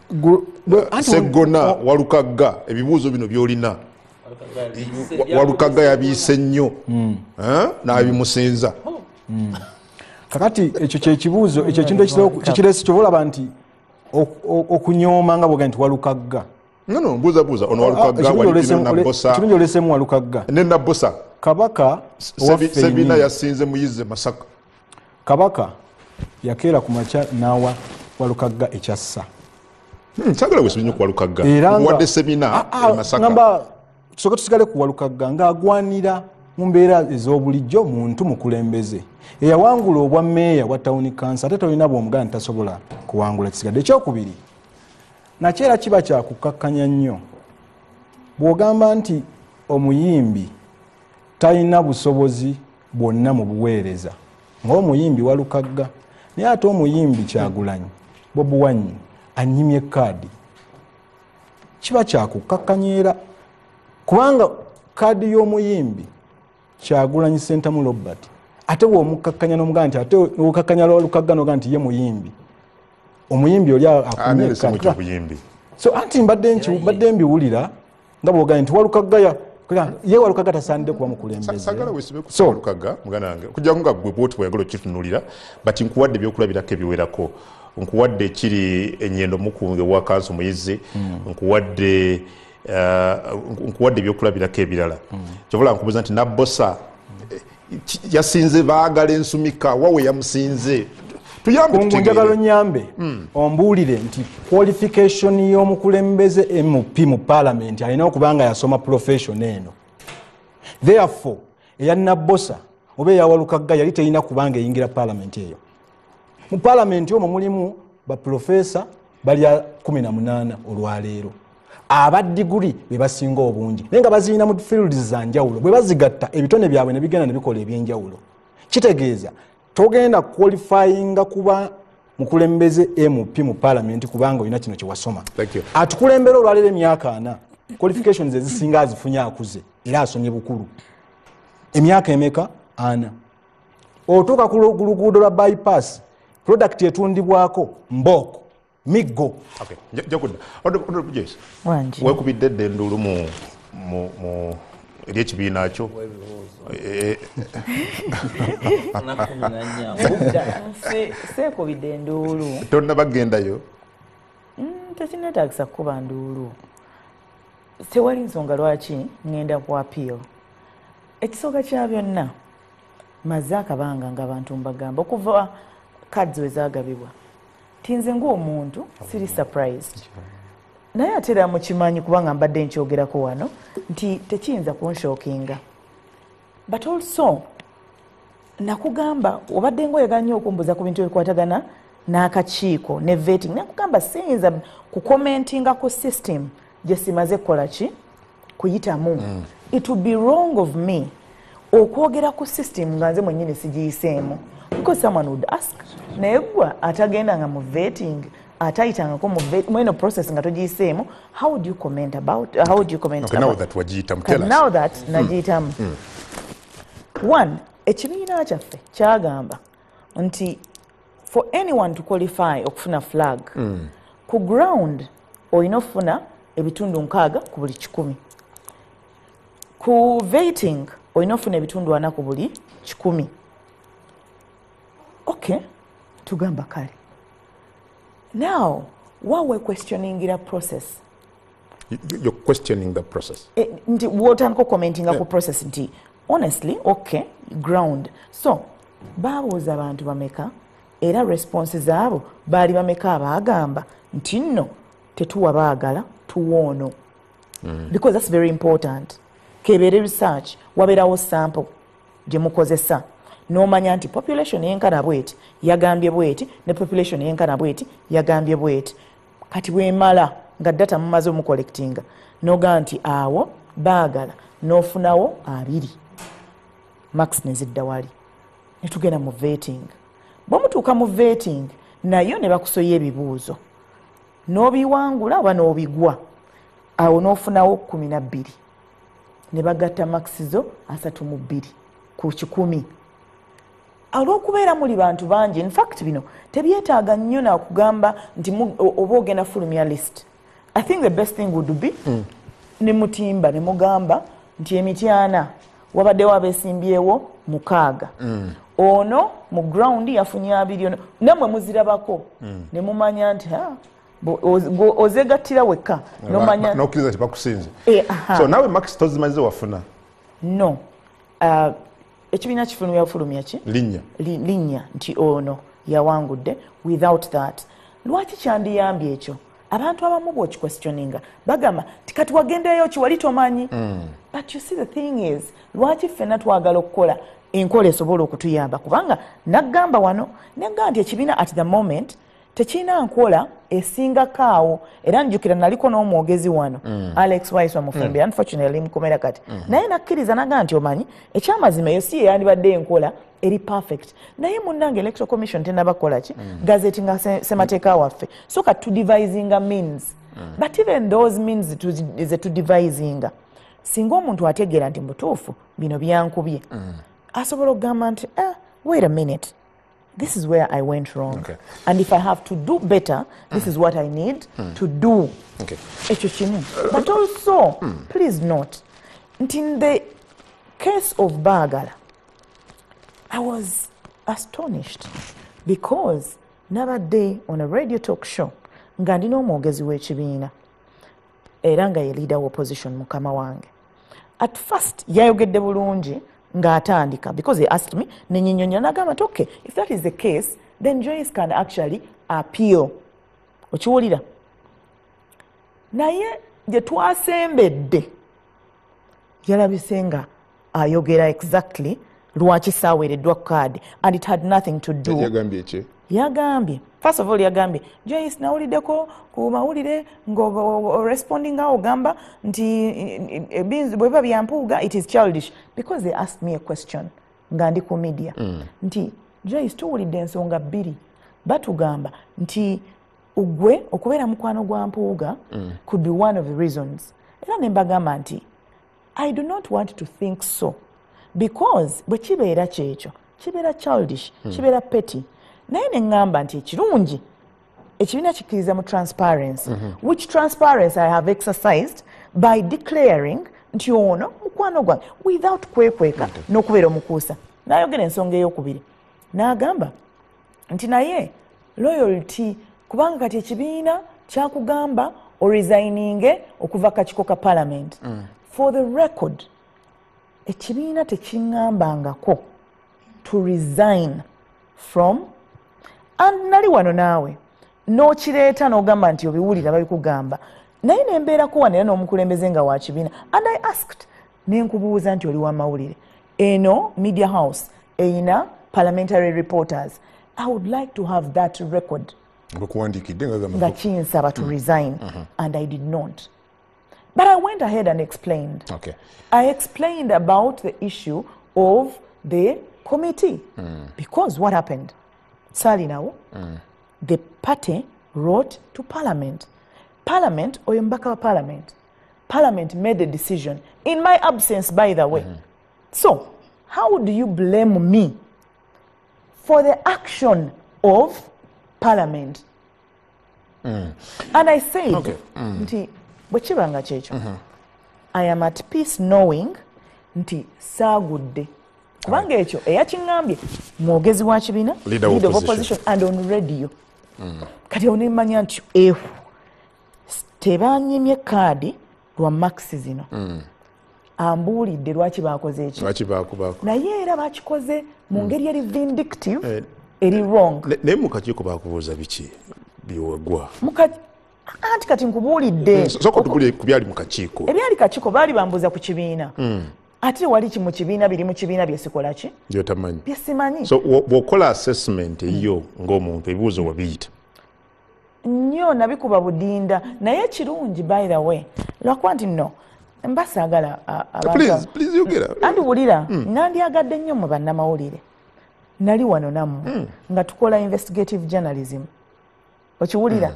Seggona, Walukagga, ebibuuzo bino byolina Walukagga yabiise nnyo n'abimusinza. Kakati ekyo kyekibuuzo, ekyo ekintu ekiresi kyova olaba nti okunyooma nga bwoga nti Walukagga. No, mbuuza ono Walukagga, Nabosa. Kirungi olesemu Walukagga ne Nabosa. Kabaka Sebina yasinze Muyize Masaka. Kabaka yakeera ku makya n'awa Walukagga ekyassa. Kyagala wesibinyo ku Walukagga wadde Sebina e Masaka. Ngamba tusooke tusigale ku Walukagga ng'agwanira mu mbeera ez'obulijjo, muntu mukulembeze eyawangula obwa mmeeya bwa tawuni kansa, ate tolina bw'omuganda ntasobola kuwangula kisigadde. Ekyokubiri nakyo era kiba kyakukakkanya nnyo bw'ogamba nti omuyimbi talina busobozi bwonna mu buweereza ng'omuyimbi Walukagga, naye ate omuyimbi Kyagulanyi Bobi Wine anyimye kaadi, kiba kyakukakkanya era, kubanga kaadi y'omuyimbi Kyagulanyi Ssentamu Robert, ate bw'omukakkanya n'omugamba nti ate okakkanya Walukagga n'ogamba nti ye muyimbi, omuyimbi oli akumye kaadi. So anti mbadde mbiwulira nga bw'ogamba nti Walukagga ye Walukagga tasaanidde kuba mukulembeze. Sagala wesibe ku Walukagga muganda wange, okujjako nga gwe bw'oti bw'oyagala okitunuulira, but nkuwadde ebyokulabirako ebiwerako. Nkuwadde ekiri Enyendo Mukunge wa kanso Muyizi, nkuwadde ebyokulabirako ebirala. Kyovola nkubuuza nti Nabosa yasinze baagala ensumika, wawe yamusinze? Tuyambe tutegeere. Njagala onyambe ombuulire nti qualification y'omukulembeze MP mu parliament alina okuba nga yasoma profession eno. Therefore eya Nabosa oba eya Walukagga yali terina kubanga eyingira parliament eyo. Mu parliament omwo mulimu baprofesa bali 18 olwaleero, aba diguri be basinga obungi, naye nga bazirina mu fields za njawulo, bwe bazigatta ebitone byabwe ne bigenda ne bikola ebyenjawulo. Kitegeeza togenda qualifyinga kuba mukulembeze MP mu parliament kubanga olina kino kyewasoma. Atukulembera olwaleero emyaka 4, qualifications ezisinga azifunye akuze era asomye bukulu. Emyaka emeka? 4. Otuuka ku luguudo lwa bypass, product etundibwako mbooko, miggo. Wekubidde dda enduulu mu eri ekibiina kyo? Seekubidde enduulu. Tonnabagendayo? Tekinneetaagisa kukuba nduulu. Tewali nsonga lwaki ŋŋenda ku appeal. Ekisooka kya byonna, maze akabanga ng'abantu mbagamba okuva cards we zaagabibwa nti nze ng'omuntu siri surprised, naye ate era mukimanyi kubanga mbadde nkyogerako wano nti tekiyinza kunshockinga. But also nakugamba obadde ng'oyagala nnyo okumbuuza ku bintu ebikwatagana n'akakiiko ne vetting, nakugamba siyinza kucommentinga ku system gye simaze kukola ki kuyitamu. It would be wrong of me okwogera ku system nga nze mwennyini sigiyiseemu, because someone would ask, naye gwe atagendanga mu vetting, atayitangako mu eno process nga togiyiseemu, how would you comment about, how would you comment Okay, about? Now that wagiyitamu, tell us. Now that nagiyitamu. One, ekibiina kyaffe kyagamba nti for anyone to qualify okufuna flag, ku ground olina okufuna ebitundu 60 ku buli 100. Ku vetting olina okufuna ebitundu 40 ku buli 100. Okay, tugamba kale. Now, while we're questioning the process, You're questioning the process. Nti wotandika commentinga ku process nti honestly, okay, ground. So, babuuza abantu bameka, era response zaabo baali bameka abaagamba nti nno tetuwa baagala tuwoono. Because that's very important. Kebeere research, wabeerawo sample gye mukozesa. N'omanya nti population yenkana bweti yagambye bweti, ne population yenkana bweti yagambye bweti. Kati bwemala nga data mumaze omucollectinga, n'ogamba nti awo Baagala n'ofunawo 2, marks nezidda wali, ne tugenda mu vetting. Bwe mutuuka mu vetting, nayo ne bakusoya ebibuuzo, n'obiwangula oba n'obigwa, awo n'ofunawo 12, ne bagatta marks zo 32 ku 100. Olw'okubeera muli bantu bangi, in fact bino tebyetaaga nnyo nakugamba nti oba ogenda fulumya list. I think the best thing would be ne mutimba ne mugamba nti emityana wabaddewo abeesimbyewo 6, ono mu ground yafunye 2, ono nammwe muzirabako ne mumanya nti ozegattira wekka nomanya n'okkiriza nti bakusinze. So naawe marks tozimanyi ze wafuna? No. Ekibiina kifulumya fulumya ki linnya nti ono yawangudde. Without that, lwaki kyandiyambye ekyo? Abantu abamu bw'okiquestioninga bagamba ti kati wagendeyo ki, wali tomanyi. But you see, the thing is, lwaki ffenna twagala okukola enkola esobola okutuyamba? Kubanga naggamba wano negamba nti ekibiina at the moment tekirina nkola esingako awo. Era njukira naliko n'omwogezi wano, Alex Waiswa Mufumbi, unfortunately mukomera kati, naye nakkiriza naga nti omanyi ekyamazima eyo si yeyandibadde enkola eri perfect, naye munnange Electoral Commission tennabakola ki, gazeti nga ssemateeka waffe, so kati tudevisinga means. But even those means ze tudevisinga, singa omuntu ategeera nti mutuufu bino byankubye, asobola okugamba nti wait a minute, this is where I went wrong. And if I have to do better, this is what I need to do. Ekyo kimu. But also, please note, nti in the case of Baagala, I was astonished because nabadde on a radio talk show nga ndina omwogezi w'ekibiina era nga ye leader wa opposition, mukama wange. At first yayogedde bulungi ng'atandika, because he asked me nenyinyonyola, n'agamba nti okay, if that is the case, then Joyce can actually appeal. Okiwulira? Naye gye twasembedde yalabise nga ayogera exactly lwaki saaweereddwa kaadi, and it had nothing to do. Yagambye ki? Yagambye, first of all, yagambye, Joyce, nawuliddeko ku mawulire ng'oresponding awo ogamba nti bwe biba bya Mpuuga, it is childish, because they asked me a question nga ndi ku media nti Joyce, tuwulidde ensonga bbiri, batugamba nti ugwe okubeera mukwano gwa Mpuuga could be one of the reasons. Era ne mbagamba nti I do not want to think so, because bwe kibeera kyekyo kibeera childish, kibeera petty. Naye ne ŋŋamba nti ekirungi ekibiina kikkiriza mu transparency, which transparency I have exercised by declaring nti ono mukwano gwange without kwekweka n'okubeera omukuusa. N'ayogera ensonga eyokubiri n'agamba nti naye loyalty, kubanga kati ekibiina kyakugamba oresigninge okuva kakiiko ka parliament. For the record, ekibiina tekiŋŋambangako to resign from, and nali wano naawe n'okireeta n'ogamba nti obiwulira babikugamba, naye nembeerako wano era n'omukulembeze nga wa kibiina, and I asked, nenkubuuza nti oli w'amawulire, eno media house eyina parliamentary reporters, I would like to have that record Bakuwandiikidde nga gamba nga kinsaba to resign, and I did not. But I went ahead and explained. I explained about the issue of the committee. Because what happened? Salinawo, the party wrote to Parliament. Parliament, oyo mbaka wa Parliament, Parliament made a decision in my absence, by the way. So, how do you blame me for the action of Parliament? And I said, nti bwe kiba nga kyekyo, I am at peace knowing nti saagudde, kubanga ekyo eyakiŋŋambye mwogezi wa kibiina, Leader of leader of opposition. opposition, and on radio. Kati awo nemmanya nti ehu tebanyimye kaadi lwa marks zino, ambuulidde lwaki baakoze ekyo. Lwaki bakubaako. Naye era bakikoze mu ngeri eri vindictive, eri wrong. Naye mu kakiiko bakubuuza biki byewagwa? Anti kati nkubuulidde. Sooka otubulire ku byali mu kakiiko. Ebyali kakiiko, baali bambuuza ku kibiina, ate wali ki mu kibiina, biri mu kibiina byesikola ki, Byotamanyi. Byesimanyi. So bw'okola assessment eyo ng'omuntu, ebibuuzo wabiyita? Nnyo, nabikuba budinda, naye kirungi, by the way, lwakuba nti nno Mba saagala abantu Please, please yogera. Andi wulira, nandyagadde nnyo mu bannamawulire. Nali wano nammwe nga tukola investigative journalism. Okiwulira?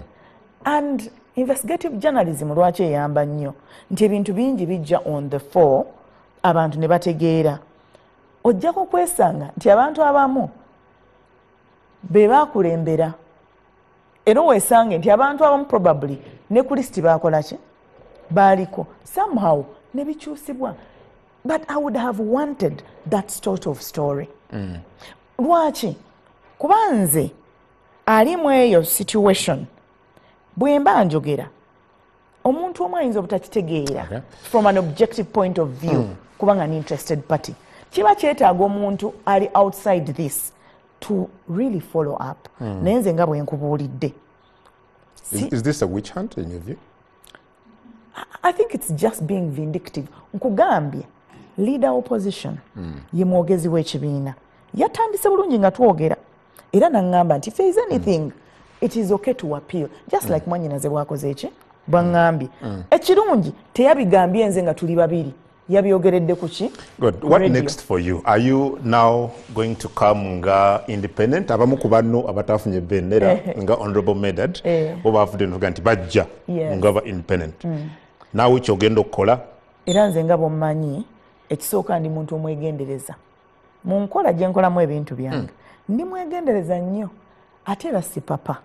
And investigative journalism lwaki eyamba nnyo? Nti ebintu bingi bijja on the fore, abantu ne bategeera. Ojjako kwesanga nti abantu abamu be bakulembera. Era weesange nti abantu abamu probably ne ku list baakola ki? Baaliko. Somehow ne bikyusibwa. But I would have wanted that sort of story. Lwaki? Kuba nze ali mu eyo situation bwe mba njogera omuntu omu ayinza obutakitegeera from an objective point of view, kubanga ni interested party. Kiba kyetaaga omuntu ali outside this to really follow up. Naye nze nga bwe nkubuulidde. Is this a witch hunt in your view? I think it's just being vindictive. Nkugambye leader opposition ye mwogezi w'ekibiina yatandise bulungi nga twogera era naŋŋamba nti if there is anything it is okay to appeal, just like mwannyinaze bw'akoze eki bwaŋŋambye. Ekirungi teyabigambye nze nga tuli babiri, yabyogeredde ku ki? Good. What Radio. Next for you? Are you now going to come nga independent? Abamu ku banno abatafunye bendera nga Honorable Medad bo bavudde noga nti bajja nga ba independent. Naawe ky'ogenda okukola? Era nze nga bw'ommanyi, ekisooka ndi muntu omwegendereza. Mu nkola gye nkolamu ebintu byange, ndi mwegendereza nnyo, ate era si papa.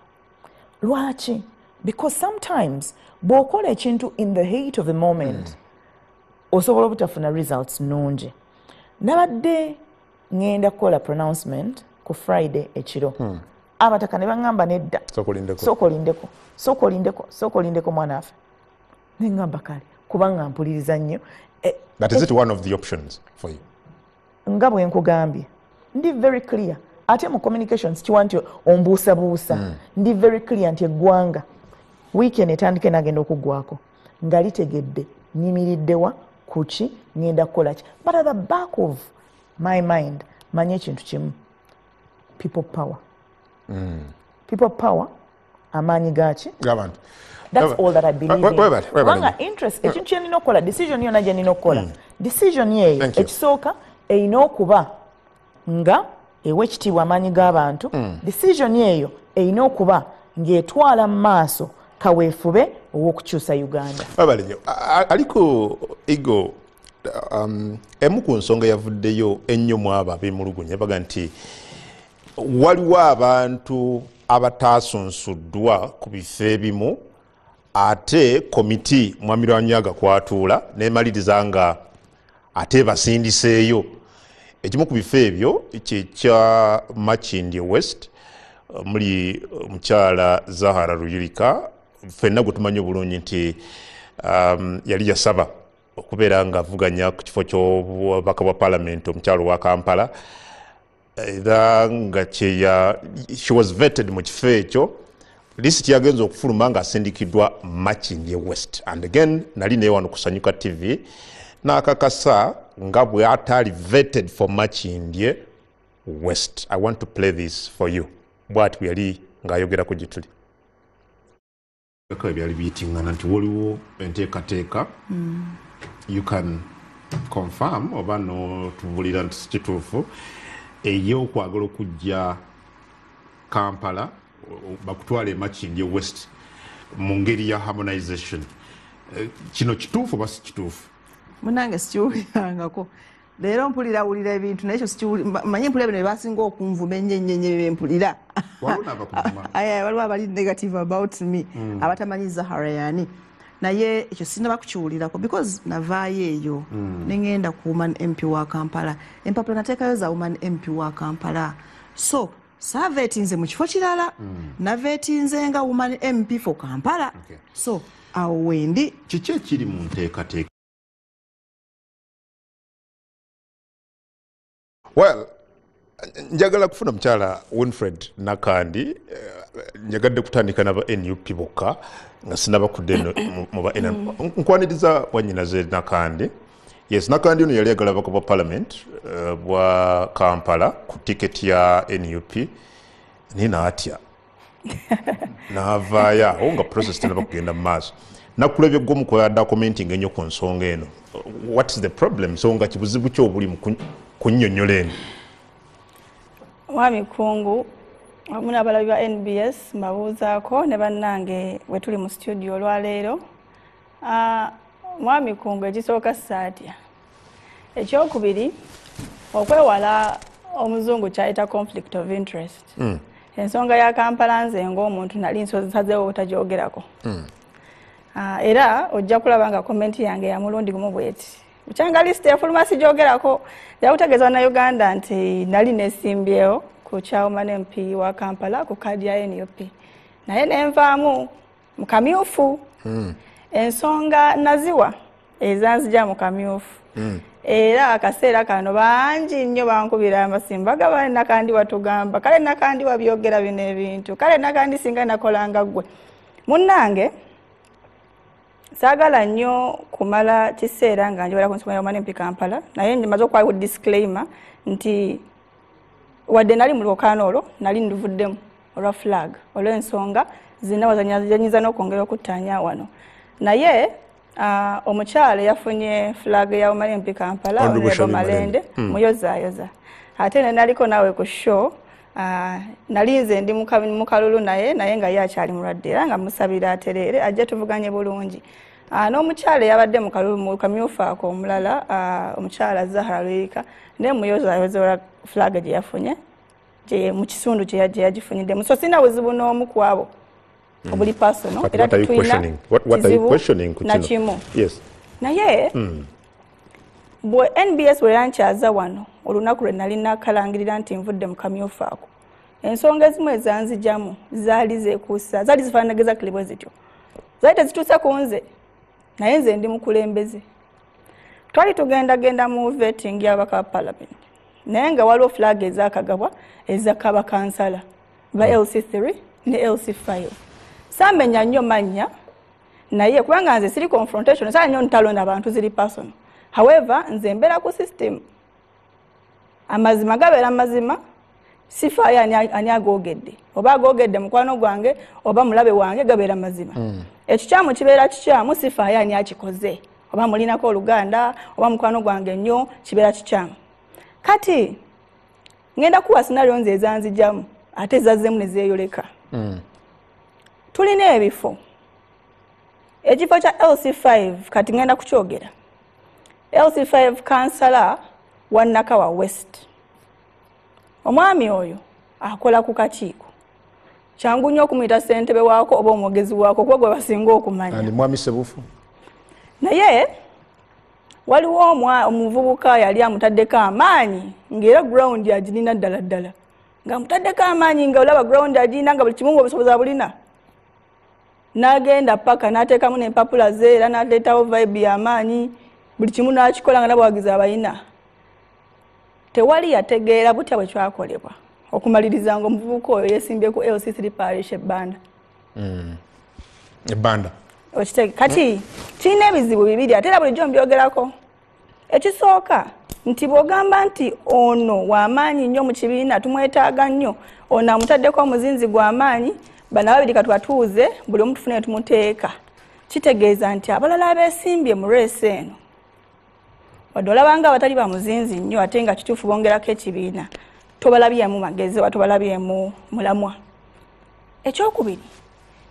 Lwaki? Because sometimes bw'okola ekintu in the heat of the moment, osobola obutafuna results nnungi. Nabadde ŋŋenda kukola pronouncement ku Friday ekiro. Abataka ne baŋŋamba nedda. Sooka olindeko. Sooka olindeko, sooka olindeko, sooka olindeko mwana waffe. Ne ŋŋamba kale, kubanga mpuliriza nnyo. But is it one of the options for you? Nga bwe nkugambye, ndi very clear. Ate mu communications kiwa nti ombuusabuusa. Ndi very clear nti eggwanga weekend etandike nagenda okuggwako nga litegedde nyimiriddewa kuki ngenda kukola ki. But at the back of my mind manye ekintu kimu, people power. People power, amaanyi gaaki? G'abantu. That's all that I believe in. Webale, webale. Kubanga interest, ekintu kye nnina okukola, decision yonna gye nnina okukola, decision eyo Thank you. ekisooka erina okuba nga ewa ekitiibwa amaanyi g'abantu. Decision eyo erina okuba ng'etwala mu maaso kaweefube ow'okukyusa Uganda. Webale nnyo. Aliko Igo, emu ku nsonga yavuddeyo ennyo mu abo abeemulugunya baga nti waliwo abantu abataasunsuddwa ku bifo ebimu ate komiti Mwami Lwanyaga kwatuula n'emaliriza nga ate basindiseeyo. Ekimu ku bifo ebyo kyekya Makindye West, muli omukyala Zahara Luyirika, ffenna gwe tumanyi obulungi nti yali yasaba okubeera ng'avuganya ku kifo ky'obubaka bwa Parliament omukyalo wa Kampala, era nga kyeya she was vetted mu kifo ekyo. Lisiti yagenze okufuluma ng'asindikiddwa Makindye West, and again nali naye wano ku Sanyuka TV n'akakasa nga bwe ataali vetted for Makindye West. I want to play this for you. Bw'ati bwe yali ng'ayogera ku gituli ebyali biyitingana nti waliwo enteekateeka. You can confirm oba n'otubulira nti si kituufu, ey'okwagala okujja Kampala bakutwala e Makindye West mu ngeri ya harmonization. Kino kituufu oba si kituufu? Munange sikiwulirangako. Leero mpulira ebintu naye ekyo manyi mpulira bino bye basinga okunvuma ennyo ennyo ennyo bye mpulira. Waliwo n'abakuvuma. Waliwo abali negative about me, abatamanyi Zahara yani. Naye ekyo sinnaba kukiwulirako because navaayo eyo ne ŋŋenda ku Woman MP wa Kampala. Empapula nateekayo za Woman MP wa Kampala. So saaveetinze mu kifo kirala, naveetinze nga Woman MP for Kampala. So awo wendi. Kiki ekiri mu nteekateeka? Well, njagala kufuna mukyala Winfred Nakandi, njagadde kutandika n'aba NUP bokka nga sinaba kudda eno mu ba NRM. Nkwaniriza mwannyinaze Nakandi. Yes, Nakandi ono yali ayagala ababaka ba Parliament bwa Kampala ku tiketi ya NUP, naye n'atya n'avaayo awo nga process tennaba kugenda mu maaso. Nakulabye gwomukola commenting ennyo ku nsonga eno. What is the problem? Nsonga kibuzibu ki obuli mu kunnyonnyola eno? Mwami Kungu wamu n'abalabi ba NBS mbabuuzaako ne bannange we tuli mu studio olwaleero. Mwami Kungu, ekisooka saatya. Ekyokubiri, okwewala omuzungu kyayita conflict of interest. Ensonga ya Kampala nze ng'omuntu nali nsazeewo obutagyogerako. Era ojja kulaba nga comment yange ya mulundi gumu bweti. Bukyanga list efuluma sigyogerako, yakutegeeza Bannayuganda nti nali nesimbyewo ku kya Woman MP wa Kampala ku kaadi ya NUP. Naye nenvaamu mu kamyufu. Ensonga naziwa ezanzija mu kamyufu. Era akaseera kano bangi nnyo bankubira amasimu bagamba Nakandi watugamba, kale Nakandi wabyogera bino ebintu, kale Nakandi singa nakolanga ggwe. Munnange saagala nnyo kumala kiseera nga njogera ku nsonga ya Woman MP Kampala, naye maze okuwaayo disclaimer nti wadde nali mu lwokaano olwo nali nduvuddemu olwa flag olw'ensonga zina n'okwongera okuttaanya wano. Naye omukyala yafunye flag ya Woman MP Kampala, Honorable Malende, muyozaayoza. Ate ne naliko naawe ku show, nali nze ndi mu kalulu naye nga ye akyali mulwadde era nga musabira atereere ajje tuvuganye bulungi. N'omukyala eyabadde mu kamyufu ako omulala, omukyala Zahara Luyika, naye muyozaayoza olwa flag gye yafunye mu kisundu gye yagifunyiddemu. So sirina buzibu n'omu ku abo obuli personal, era tetulina kizibu na kimu. Naye bwe NBS bwe yankyaza wano olunaku lwe nali nakalangirira nti nvudde mu kamyufu ako, ensonga ezimu ezanzijamu zaali zeekuusa, zaali zifaanana exactly bwe zityo, zaali tezituuse ku nze, naye nze ndi mukulembeze. Twali tugendagenda mu vetting y'ababaka ba parliament, naye nga waliwo flag ezaakagabwa ez'akabakansala ba LC3 ne LC5. Saamenya nnyo mannya, naye kubanga nze siri confrontation, saala nnyo ntalo n'abantu ziri personal. However, nze mbeera ku system. Amazima gabeera mazima, sifaayo ani agoogedde, oba agoogedde mukwano gwange oba mulabe wange, gabeera mazima. Ekikyamu kibeera kikyamu, sifaayo ani akikoze, oba mulinako oluganda oba mukwano gwange nnyo, kibeera kikyamu. Kati ngenda kuwa scenario nze ezanzijamu ate zazzeemu ne zeeyoleka. Tulina ebifo. Ekifo kya LC5 kati ngenda kukyogera. LC5 kansala wa Nakawa West. Omwami oyo akola ku kakiiko. Kyangu nnyo okumuyita ssentebe waako oba omwogezi waako kuba gwe basinga okumanya. And mwami Sebufu. Naye waliwo omuvubuka yali amutaddeko amaanyi ng'era ground agirina ddala ddala. Ng'amutaddeko amaanyi nga olaba ground agirina nga buli kimu ng'obusobozi abulina. N'agenda paka n'ateekamu n'empapula ze era n'aleetawo vibe y'amaanyi, buli kimu n'akikola nga n'abawagizi abalina. Tewali yategeera butya bwe kyakolebwa okumaliriza ng'omuvubuka oyo yeesimbye ku LC3 parish ebbanda. Ebbanda. Kati kirina ebizibu bibiri ate era bulijjo mbyogerako. Ekisooka nti bw'ogamba nti ono w'amaanyi nnyo mu kibiina tumwetaaga nnyo, ono amutaddeko omuzinzi gw'amaanyi, bano ababiri katubatuuze buli omu tufune tumuteeka. Kitegeeza nti abalala abeesimbye mu reesi eno wadde olabanga abatali ba muzinzi nnyo ate nga kituufu bongerako ekibiina, tobalabyemu magezi oba tobalabyemu mulamwa. Ekyokubiri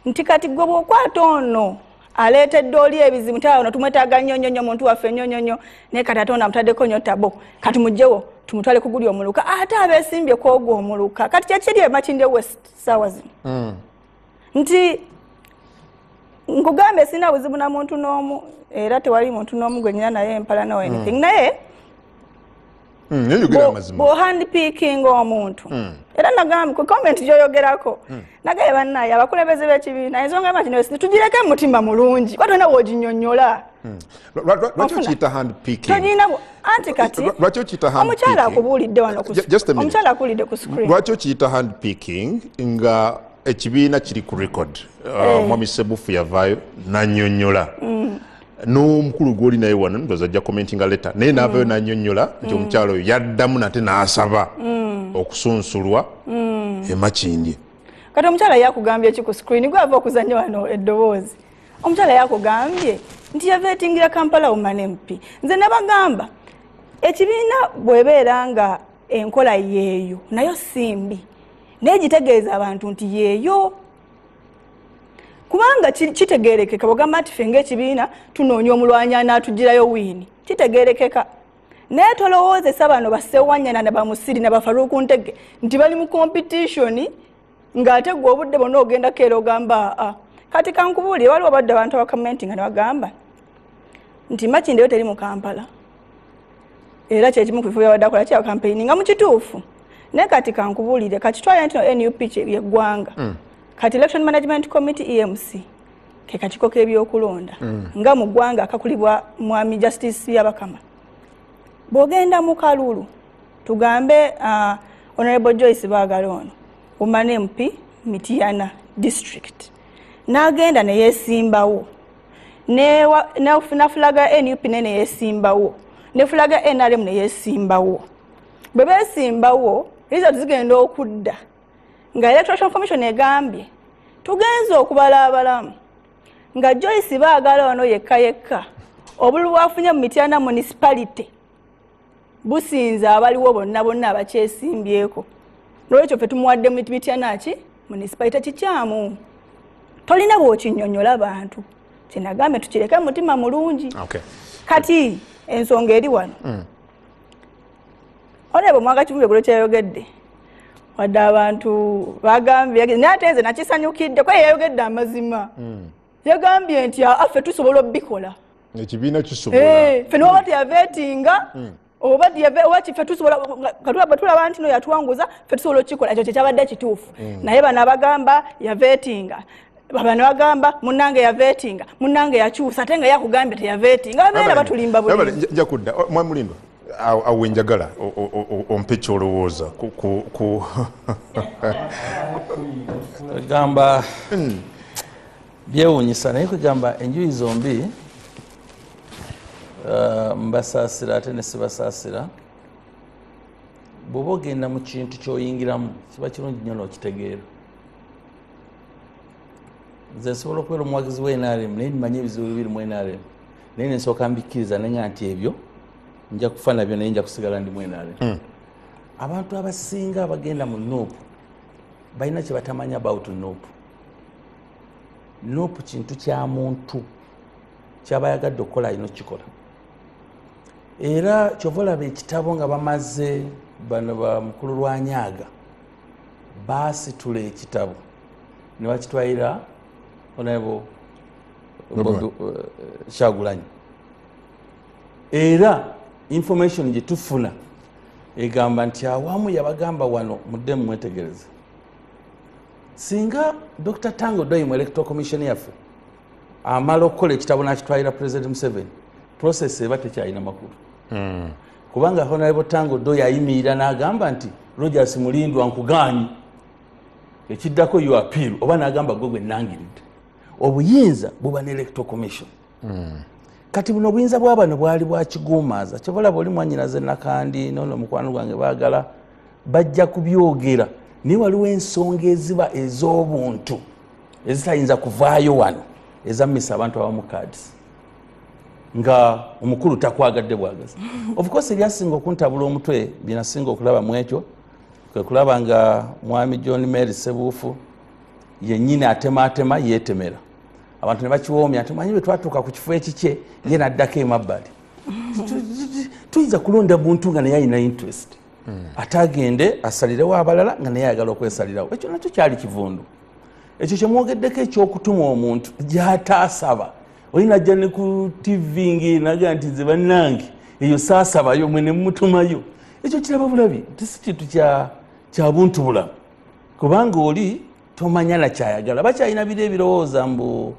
nti kati gwe bw'okwata ono aleetedde oli ebizibu nti ono tumwetaaga nnyo nnyo nnyo muntu waffe nnyo nnyo nnyo, naye kati ate ono amutaddeko nnyo tabo, kati mugyewo tumutwale kuguli omuluka, ate abeesimbye kwogwo omuluka. Kati kyekiri e Makindye West ssaawa zino. Nti nkugambe sirina buzibu na muntu n'omu, era tewali muntu n'omu gwe nnyina naye empalana or anything, naye bw'ohandpicking omuntu, era nagambye ku comment gy'oyogerako, nagambye bannaye abakulembeze b'ekibiina ensonga ya Makindye West tugireke mu mutima mulungi, kuba tolina w'oginnyonnyola. Lwaki okiyita hand picking? Anti kati omukyala akubuulidde wano, omukyala akubuulidde ku screen. Lwaki okiyita hand picking nga ekibiina kiri ku record? Mwami Sebufu yavaayo n'annyonnyola. N'omukulu gw'oli naye wano ndowooza ajja commentinga later, naye n'avaayo n'annyonnyola nti omukyala oyo yaddamu nate n'asaba okusunsulwa e Makindye. Kati omukyala yakugambye ki ku screen? Gwe ava okuzannya wano eddoboozi. Omukyala yakugambye nti yavetingira Kampala Woman MP. Nze nabagamba ekibiina bw'ebeera nga enkola yeeyo nayo simbi, naye gitegeeza abantu nti yeeyo, kubanga kitegeerekeka. Bw'ogamba nti ffe ng'ekibiina tunoonya omulwanyi anaatugirayo wiini, kitegeerekeka. Naye tolowoozesa bano basewanyana na bamusiri na bafaruku Ntege nti bali mu competition, ng'ate gwe obudde bwonna ogendako era ogamba aa. Kati kankubuulire, waliwo abadde abantu abakamenti nga ne bagamba nti Makindye yo teri mu Kampala, era kyekimu ku bifo byabadde akola kya campaign nga mu kituufu. Naye kati kankubuulire, kati twala nti no NUP yeggwanga. Kati Election Management Committee EMC ke kakiiko k'ebyokulonda nga mu ggwanga akakulibwa Mwami Justice Byabakama. Bw'ogenda mu kalulu, tugambe Honorable Joyce Baagala ono Woman MP Mityana District, n'agenda ne yeesimbawo na flag ya NUP ne yeesimbawo ne flag ya NRM ne yeesimbawo. Bwe beesimbawo, result zigenda okudda nga Electoral Commission egambye tugenze okubala abalamu, nga Joyce Baagala ono yekka yekka obululu bwafunye mu Mityana Municipality businza abaliwo bonna bonna abakyesimbyeko. Nolwekyo ffe tumuwadde mu Mityana ki municipality. Kikyamu, tolina bw'okinnyonnyola bantu. Kyenagambe tukireke mu mutima mulungi. Kati ensonga eri wano, Honorable Mwanga Kivumbi eggulo kyeyayogedde, wadde abantu bagambye, naye ate nze nakisanyukidde kuba yayogedde amazima. Yagambye nti affe tusobola obbikola, ekibiina kisobola. Ffe niwaba teyaveetinga oba oba ffe tusobola, tulaba nti no yatuwanguza, ffe tusobola okukikola. Ekyo kyekyabadde kituufu. Naye bano abagamba yaveetinga, bano bagamba munnange yaveetinga, munnange yakyusa, ate nga yakugambye teyaveetinga, babeera batulimba Wabale, bulimba. Nja kudda. Mwami Mulindwa, awo wenjagala ompe kyolowooza ku Kwegamba byewuunyisa, naye kwegamba enjuyi zombi mbasaasira ate ne sibasaasira. Bw'oba ogenda mu kintu ky'oyingiramu, kiba kirungi nnyo n'okitegeera. Nze nsobola okubeera omuwagizi wa NRM, naye nimanye ebizibu biri mu NRM, naye nensooka mbikkiriza nenga nti ebyo nja kufa nabyo, naye nja kusigala ndi mu NRM. Abantu abasinga abagenda mu NUP balina kye batamanya about NUP. NUP kintu kya muntu, kyaba ayagadde okukola alina okukikola. Era kyova olaba ekitabo nga bamaze bano ba mukulu Lwanyaga baasitula ekitabo ne bakitwalira Honorable Bobi Kyagulanyi. Era information gye tufuna egamba nti awamu yabagamba wano mudde mumwetegereze. Singa Dr. Tanga Odoi mu Electoral Commission yaffe amala okukola ekitabo n'akitwalira President Museveni, process eba tekyalina makulu, kubanga Honorable Tanga Odoi ayimirira n'agamba nti Rogers Mulindwa nkugaanyi, ekiddako you appeal, oba n'agamba gwe gwe nangiridde. Obuyinza buba ne Electoral Commission. Kati buno obuyinza bwa bano bwali bwa kiguumaaza. Kyobalaba oli mwanyinaze Nakandi nono mukwano gwange baagala bajja kubyogera, naye waliwo ensonga eziba ez'obuntu ezitayinza kuvaayo wano ezammisa abantu abamu cards nga omukulu takwagadde bwagazi. Of course ebyasinga okuntabula omutwe byenasinga okulaba mu ekyo kwe kulaba nga Mwami John Mary Sebuufu yennyini atemaatema yeetemera abantu ne bakiwoomya nti manyi bwe twatuuka ku kifo ekikye ye n'addako emabbali. Tuyinza kulonda muntu nga naye alina interest, ate agende asalirewo abalala nga naye ayagala okwesalirawo. Ekyo nakyo kyali kivundu. Ekyo kyemwogeddeko ekyokutuma omuntu gyataasaba, oli najja ne ku TV ng'enaga nti nze bannange eyo saasabayo, mwe ne mumutumayo. Ekyo kiraba bulabi nti si kintu kya buntu bulamu, kubanga oli tomanya nakyayagala. Bakyalina biri ebirowooza mbu